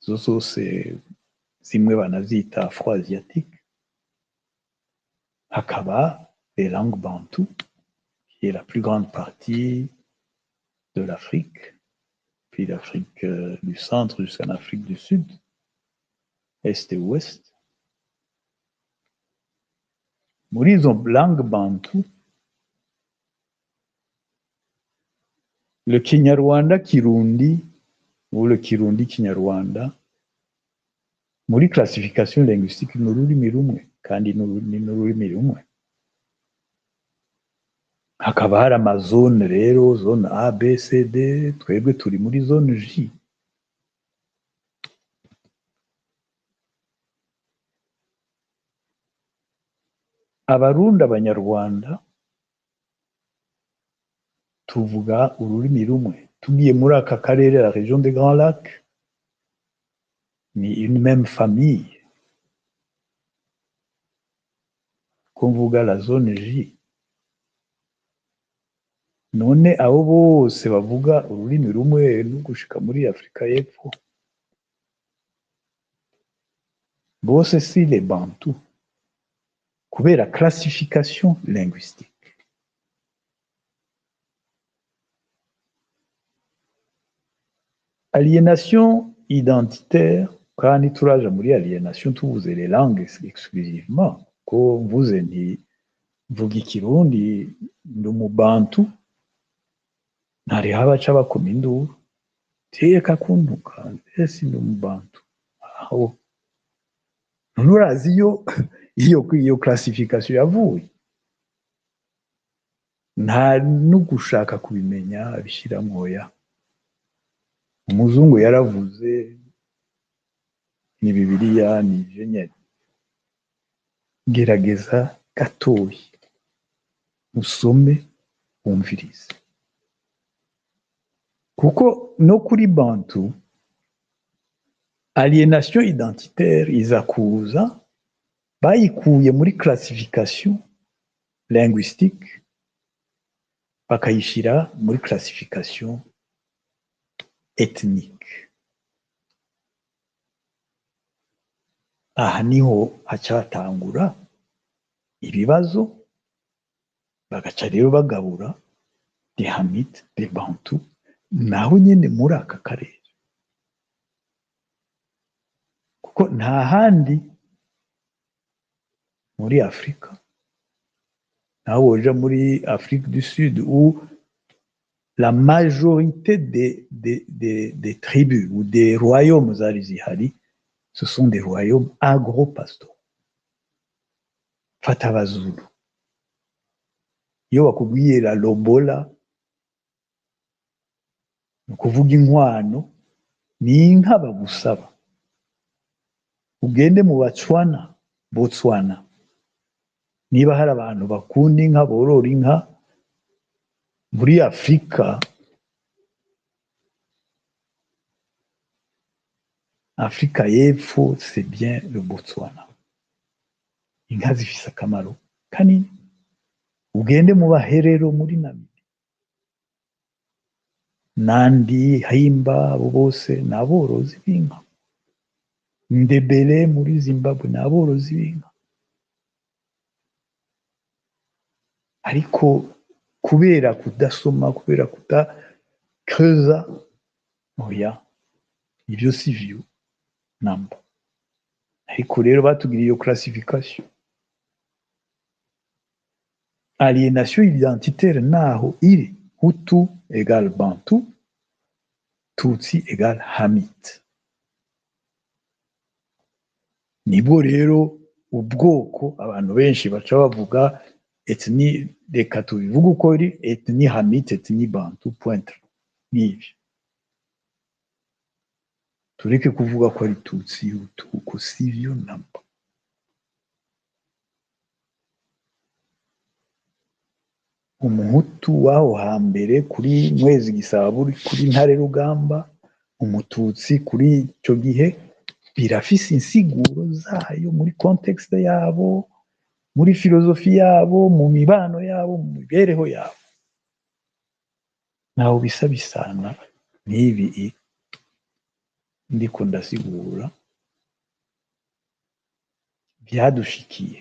[SPEAKER 3] zo zose zimwe banazita afro-asiatique. Hakaba les langues bantoues, qui est la plus grande partie de l'Afrique, puis l'Afrique du centre jusqu'en Afrique du Sud, est et ouest. Muri izo langue bantu, le Kinyarwanda Kirundi ou le Kirundi Kinyarwanda, muri classification linguistique ni ururimi rumwe, kandi ni n'ururimi rumwe. Hakaba hari ama zones rero, zone A, B, C, D, twebwe turi muri zone J. Abarundi, Abanyarwanda tuvuga ururimi rumwe. Tugiye muri aka karere, la région des Grands Lacs, ni une même famille. Ko mvuga la zone J. None abo bose bavuga ururimi rumwe no gushika muri Afrika y'Epfo, bose si les Bantu, kubera classification linguistique. Aliénation identitaire, kandi turaja muri aliénation tuvuze les langues exclusivement, ko mvuze nti mvuga Ikirundi, ndi Umubantu, ntariho abaca bakoma induru, teka kuntuka, ese ndi Umubantu. Aho none urazi iyo classification yavuye? Nta no gushaka kubimenya abishiramwo, oya. Umuzungu yaravuze, ni Bibiliya, ni ivyo nyene. Gerageza gatoyi usome, wumvirize, kuko no kuri Bantu aliénation identitaire iza kuza bayikuye muri classification linguistique, bakayishira muri classification ethnique. Aha niho hacatangura ibibazo, bagaca rero bagabura des Hamites, des Bantu, naho nyene muri aka karere, kuko nta handi muri Afrika, naho woja muri Afrique du Sud où La majorité des tribus ou des royaumes zari zihari, ce sont des royaumes agro-pastoraux. Fata Abazulu, iyo bakubwiye la lobola, ni ukuvuga inkwano, ni inka bagusaba. Ugende mu Batswana, Botswana, niba hari abantu bakunda inka, borora inka muri Afurika, Afurika y'Epfo, c'est bien le Botswana. Inka zifise akamaro kanini. Ugende mu Baherero muri Namibia, Nandi, Himba, abo bose ni aborozi b'inka. Ndebele muri Zimbabwe ni aborozi b'inka. Ariko kubera kudasoma, kubera kudakreza, oya, ibyo si vyo namba. Ariko rero batugiriye iyo classification. Aliénation identitaire naho iri: Hutu égale Bantu, Tutsi égale Hamite. Nibwo rero ubwoko abantu benshi baca bavuga ethnie, reka tubivuge uko iri, ethnie Hamite, ethnie Bantu, point. Nivyo. Tureke kuvuga ko ari Tutsi, Hutu, kuko sivyo namba. Umuhutu w'aho hambere kuri Mwezi Gisabo, kuri Ntare Rugamba, Umututsi kuri ico gihe, birafise insiguro zayo muri contexte yabo, muri filozofi yabo, mu mibano yabo, mu mibereho yabo. Ntaho bisa bisana n'ibi ndiko ndasigura byadushikiye.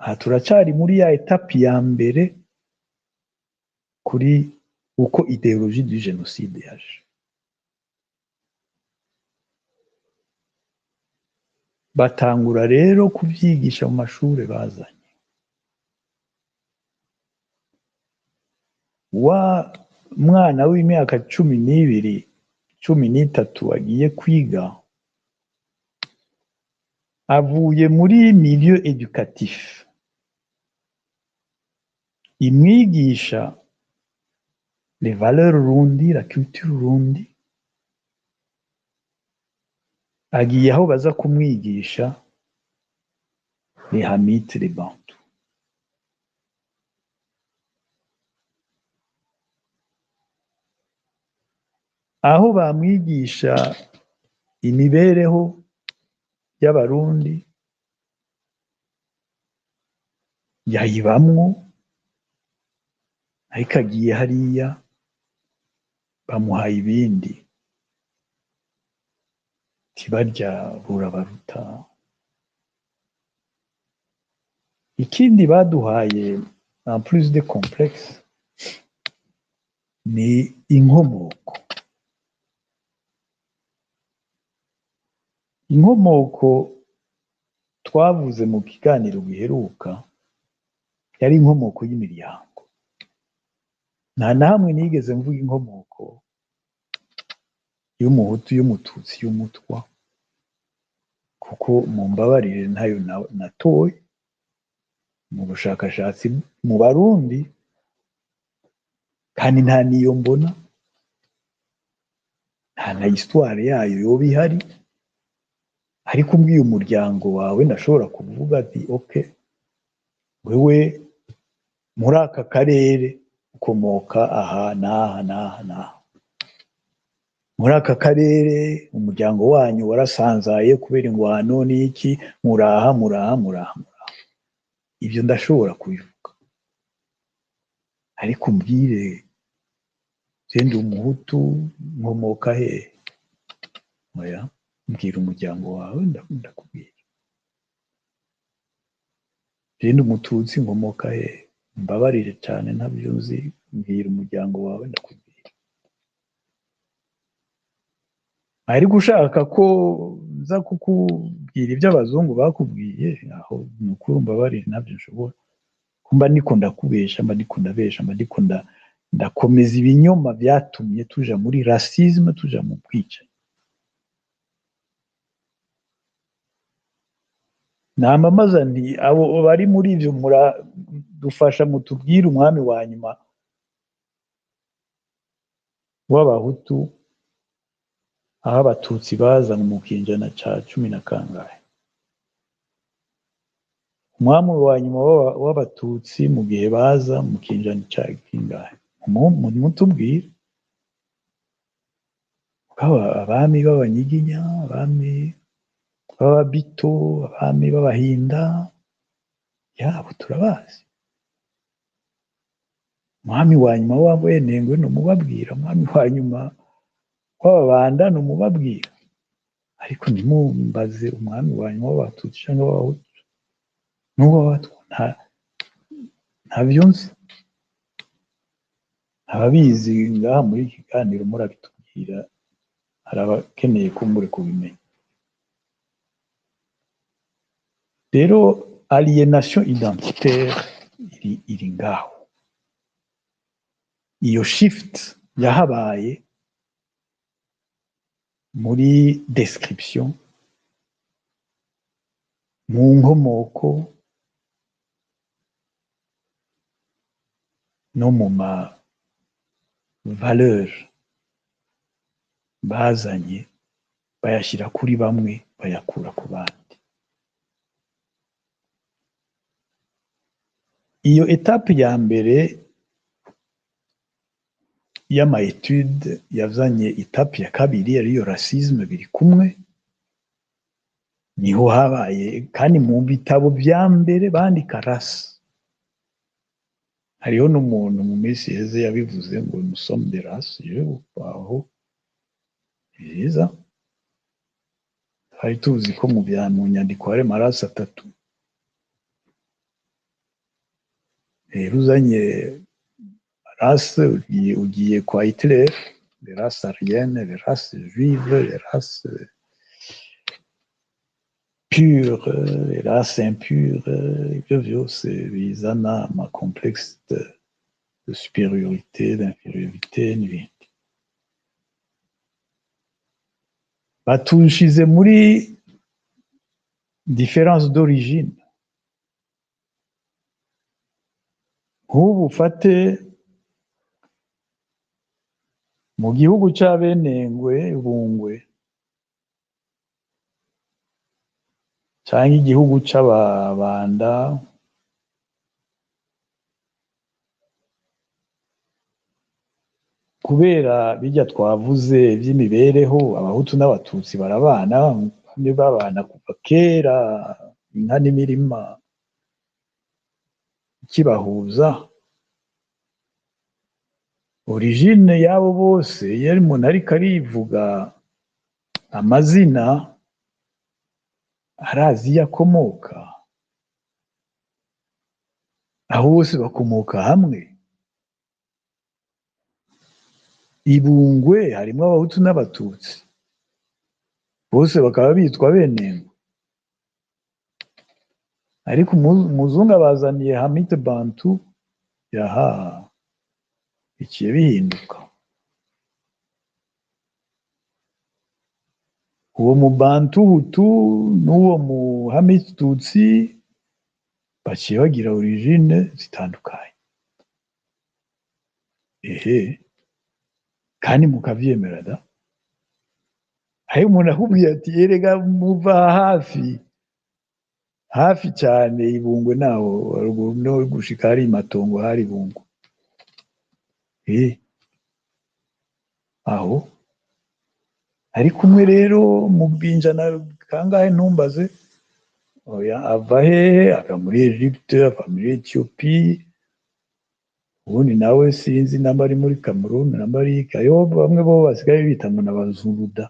[SPEAKER 3] Aha turacari muri ya étape ya mbere kuri uko idéologie du génocide yaje. Batangura rero kuvyigisha mu mashure bazanye. Wa mwana w'imyaka 12, 13 agiye kwiga, avuye muri milieu éducatif imwigisha les valeurs rundi, la culture rundi, agiye aho baza kumwigisha les Hamites, les Bantu. Aho bamwigisha imibereho y'Abarundi, yayibamwo, ariko agiye hariya bamuhaye ibindi, tibarya burabaruta. Ikindi baduhaye en plus de complexe ni inkomoko. Inkomoko twavuze mu kiganiro giheruka yari inkomoko y'imiryango. Nta na hamwe nigeze mvuga inkomoko y'Umuhutu, y'Umututsi, y'Umutwa, kuko mumbabarire ntayo natoye mu bushakashatsi mu Barundi, kandi nta niyo mbona, nta na histoire yayo yoba ihari. Ariko umbwiye umuryango wawe ndashobora kuvuga ati okay, wewe muri aka karere ukomoka aha n'aha n'aha n'aha, muri aka karere umuryango wanyu warasanzaye kubera ingwano n'iki, muraha muraha muraha muraha. Ibyo ndashobora kubivuga. Ariko umbwire je ndi Umuhutu nkomoka hehe? Oya, mbwira umuryango wawe ndakubwira. Je ndi Umututsi nkomoka hehe? Mbabarire cyane ntabyo nzi, mbwira umuryango wawe ndakubwira. Ariko ushaka ko nza kukubwira ibyo abazungu bakubwiye, aho ni ukuri mbabarire ntabyo nshobora. Mba ndiko ndakubesha, mba ndiko ndabesha, mba ndiko Ndakomeza ibinyoma byatumye tuja muri racisme, tuja mu bwicanyi. Namamaza nti abo bari muri ivyo muradufasha mutubwire umwami wa nyuma w'abahutu aho abatutsi baza mu kinjana ca 10 na kangahe, umwami wa nyuma w'abatutsi mu gihe baza mu kinjana ca kingahe, mutubwire. Abami b'abanyiginya, abami b'ababito, abami b'abahinda, yabo turabazi. Umwami wa nyuma w'abenengwe numubabwira, umwami wa nyuma w'ababanda numubabwira, ariko ntimumbaze umwami wa nyuma w'abatutsi cyangwa w'abahutu n'uw'abatwa, ntavyo nzi. Ababizi ngaha muri iki kiganiro murabitubwira, hari abakeneye kumbure kubimenya. Rero aliénation identitaire iri ngaho. Iyo shift yahabaye muri description, mu nkomoko no mu ma valeur bazanye, bayashyira kuri bamwe bayakura ku bandi. Iyo etape ya mbere y'ama etude yazanye etape ya kabiri ariyo racisme biri kumwe, niho habaye kandi mu bitabo bya mbere bandika race. Hariho n'umuntu mu minsi iheze yabivuze ngo nous sommes des races, yewe aho byiza. Twari tuzi ko mu nyandiko hari amarasi atatu. Rero uzanye race ugiye kwa Hitler, les races aryennes, les races juives, les races pures, les races impures, ibyo byose bizana ama complexe de supériorité, d'infériorité n'ibindi. Batushize muri différence d'origine. Nk'ubu ufate mu gihugu c'abenengwe Bungwe canke igihugu c'ababanda, kubera bijya twavuze vy'imibereho, abahutu n'abatutsi barabana, bamwe babana kuva kera, inka n'imirima kibahuza. Origine yabo bose yari umuntu ariko arivuga amazina arazi iyo akomoka, aho bose bakomoka hamwe. Ibungwe harimo abahutu n'abatutsi bose bakaba bitwa benengwe, ariko umuzungu abazaniye Hamite Bantu, yaha biciye bihinduka. Uwo mu Bantu Hutu n'uwo mu Hamite Tutsi baciye bagira origine zitandukanye. Ehe, kandi mukavyemera da. Hari umuntu akubwiye ati erega muva hafi hafi cyane Ibungwe, naho no gushika hari matongo hari Ibungwe. Aho ari kumwe rero mu bwinjana kangahe ntumbaze, oya ava hehe? Ava muri Egypte, ava muri Ethiopie, ubundi nawe sinzi namba ari muri Cameroon namba ari kayo, bamwe bo basigaye bita ngo n'abazuruda.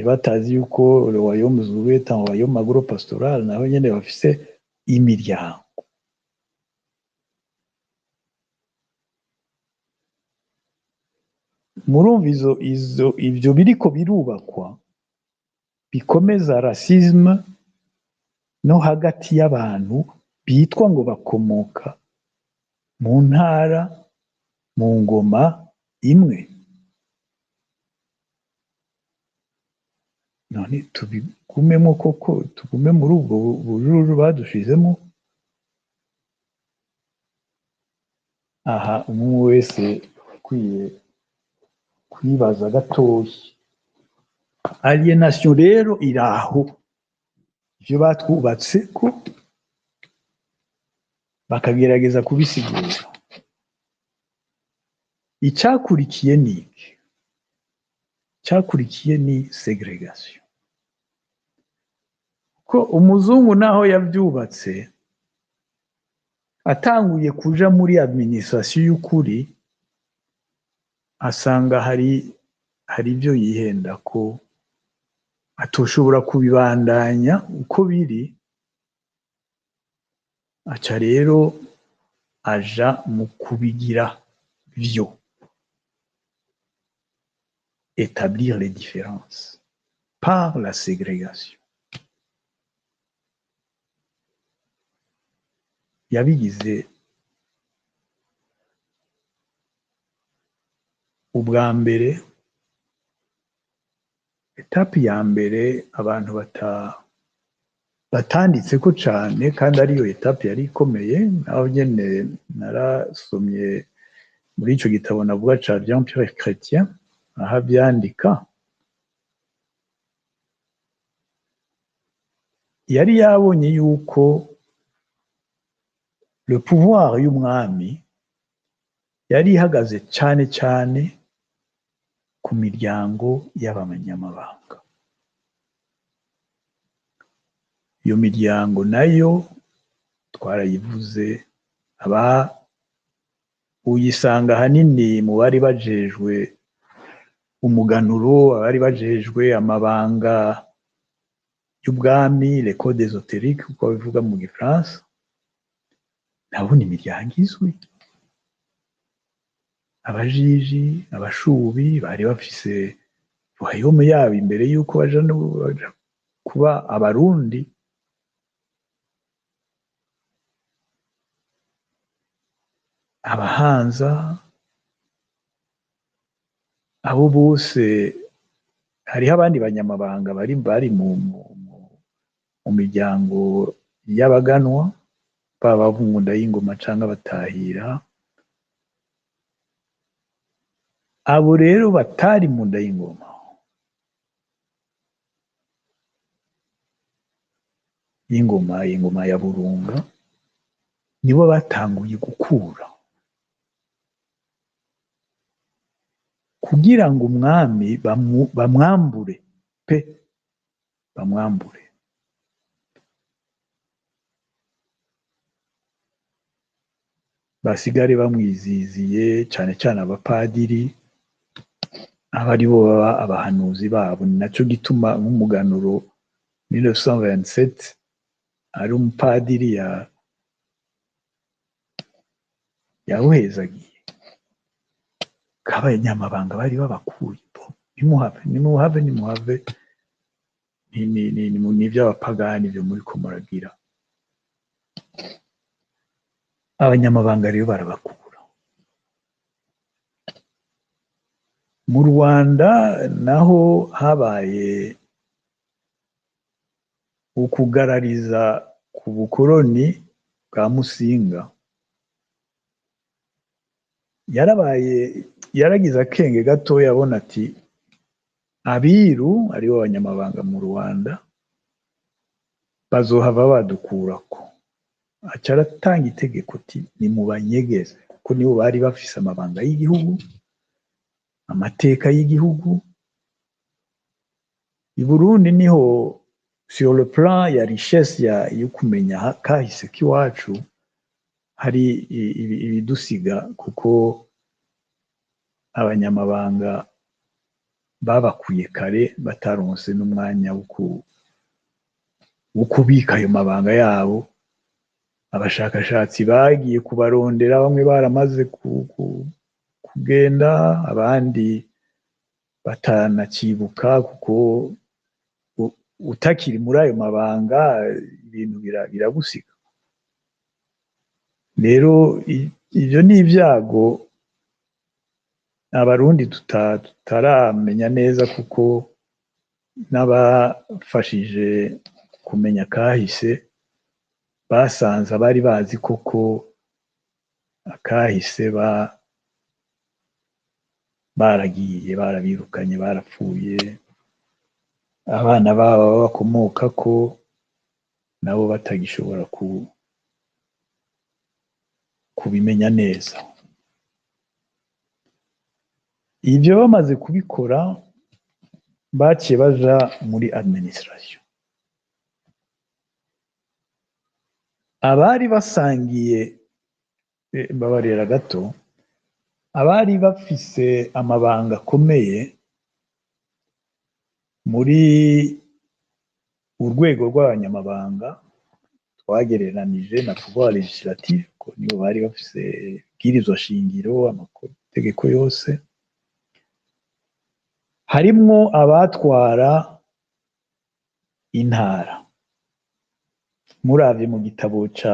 [SPEAKER 3] Batazi yuko le royaume Zulu est un royaume agro-pastoral, naho nyene bafise imiryango. Murumva izo ivyo biriko birubakwa bikomeza racisme no hagati y'abantu bitwa ngo bakomoka Mu ntara, mu ngoma imwe. None tubigumemo koko, tugume muri ubwo bujuru badushizemo? Aha umwe wese akwiye kwibaza gatoyi. Aliénation rero iraho, ivyo batwubatse ko bakagerageza kubisigura. Icakurikiye ni iki? Icakurikiye ni ségrégation. Ko umuzungu naho yavyubatse, atanguye kuja muri administration y'ukuri, asanga hari ibyo yihenda ko atoshobora kubibandanya uko biri. Aca rero aja mu kubigira vyo, établir les différences par la ségrégation. Yabigize ubwa mbere, étape ya mbere abantu batanditseko cane, kandi ariyo étape yari ikomeye. Naho nyene narasomye muri ico gitabo navuga ca Jean Pierre Chrétien, aho avyandika. Yari yabonye yuko le pouvoir y'umwami yari ihagaze cane cane ku miryango y'abanyamabanga. Iyo miryango nayo twarayivuze, aba uyisanga ahanini mu bari bajejwe umuganuro, abari bajejwe amabanga y'ubwami, les codes ésotériques uko babivuga mu gifaransa. Nabo ni imiryango izwi. Abajiji, Abashubi bari bafise royaume yabo imbere yuko baja no baja kuba Abarundi. Abahanza, abo bose, hariho abandi banyamabanga bari mu miryango y'abaganwa, baba abo y'ingoma canke abatahira. Abo rero batari mu nda y'ingoma y'ingoma, ingoma ya Burunga, nibo batanguye gukura kugira ngo umwami bamwambure pe, bamwambure. Basigare bamwiziziye, cane cane abapadiri, aba aribo baba abahanuzi babo. Ni naco gituma nk'umuganuro 1927 ari umupadiri ya yawuhezagiye, kabanyamabanga bari babakuye bo, nimuhave, nimuhave, nimuhave, ni ivy'abapagani ivyo muriko muragira. Abanyamabanga rero barabakura. Mu Rwanda naho habaye ukugarariza ku bukoroni bwa Musinga. Yarabaye, yaragize akenge gatoya, abona ati abiru aribo banyamabanga mu Rwanda bazohava badukurako. Aca aratanga itegeko ati nimubanyegeze, kuko nibo bari bafise amabanga y'igihugu, amateka y'igihugu. I Burundi niho sur le plan ya richesse ya yo kumenya kahise k'iwacu hari ibidusiga, kuko abanyamabanga babakuye kare, bataronse n'umwanya wo kubika ayo mabanga yabo. Abashakashatsi bagiye kubarondera, bamwe baramaze kugenda, abandi batanacibuka, kuko utakiri muri ayo mabanga ibintu biragusiga. Rero ivyo ni ibyago Abarundi tutaramenya neza, kuko n'abafashije kumenya kahise basanze abari bazi koko akahise baragiye, barabirukanye, barapfuye, abana babo bakomokako nabo batagishobora kubimenya neza. Ibyo bamaze kubikora, baciye baja muri administration. Abari basangiye, mbabarira gato, abari bafise amabanga akomeye muri urwego rw'abanyamabanga, twagereranije na pouvoir législatif, ko nibo bari bafise ibwirizwa shingiro, amategeko yose, harimwo abatwara intara. Muravye mu gitabo ca